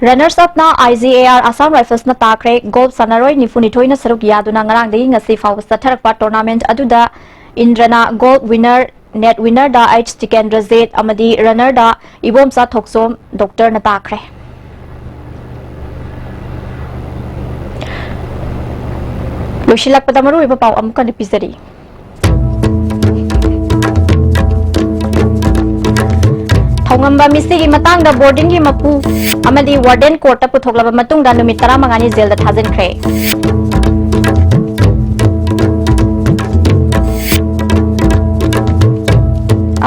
Runners upꯅ I G A R Assam Riflesꯅ ꯇꯥꯈ꯭ꯔꯦ꯫ Golf ꯁꯥꯟꯅꯔꯣꯏ ꯅꯤꯐꯨꯅꯤꯊꯣꯏꯅ ꯁꯔꯨꯛ ꯌꯥꯗꯨꯅ ꯉꯔꯥꯡꯗꯒꯤ ꯉꯁꯤ ꯐꯥꯎꯕ ꯆꯠꯊꯔꯛꯄ tournament ꯑꯗꯨꯗ ꯏꯟꯗ꯭ꯔꯅ golf winner, net winnerꯗ H Tikendrajit ꯑꯃꯗꯤ runnerꯗ ꯏꯕꯣꯝꯆꯥ ꯊꯣꯛꯆꯣꯝ ꯗꯣꯛꯇꯔꯅ ꯇꯥꯈ꯭ꯔꯦ꯫ ꯂꯣꯏꯁꯤꯜꯂꯛꯄꯗ ꯃꯔꯨꯑꯣꯏꯕ ꯄꯥꯎ ꯑꯃꯨꯛ ꯍꯟꯅ ꯄꯤꯖꯔꯤ꯫ ꯊꯧꯉꯝꯕ ꯃꯤꯁꯤꯒꯤ ꯃꯇꯥꯡꯗ boardingꯒꯤ ꯃꯄꯨ ꯑꯃꯗꯤ warden courtꯇ ꯄꯨꯊꯣꯛꯂꯕ ꯃꯇꯨꯡꯗ ꯅꯨꯃꯤꯠ ꯇꯔꯥꯃꯉꯥꯅꯤ jailꯗ ꯊꯥꯖꯤꯟꯈ꯭ꯔꯦ꯫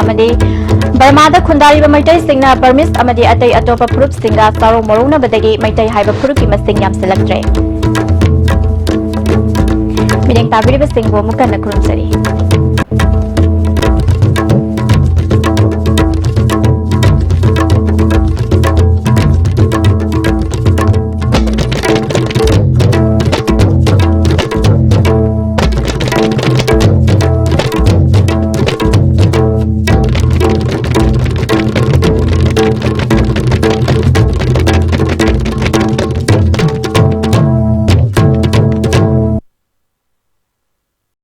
ꯑꯃꯗꯤ ꯕꯔꯃꯥꯗ ꯈꯨꯟꯗꯥꯔꯤꯕ ꯃꯩꯇꯩꯁꯤꯡꯅ ꯕꯔꯃꯤꯁ ꯑꯃꯗꯤ ꯑꯇꯩ ꯑꯇꯣꯞꯄ ꯐꯨꯔꯨꯞꯁꯤꯡꯒ ꯆꯥꯔꯧ ꯃꯧꯔꯧꯅꯕꯗꯒꯤ ꯃꯩꯇꯩ ꯍꯥꯏꯕ ꯐꯨꯔꯨꯞꯀꯤ ꯃꯁꯤꯡ ꯌꯥꯝꯁꯤꯜꯂꯛꯇ꯭ꯔꯦ꯫ ꯃꯤꯠꯌꯦꯡ ꯇꯥꯕꯤꯔꯤꯕꯁꯤꯡꯕꯨ ꯑꯃꯨꯛ ꯍꯟꯅ ꯈꯨꯔꯨꯝꯖꯔꯤ꯫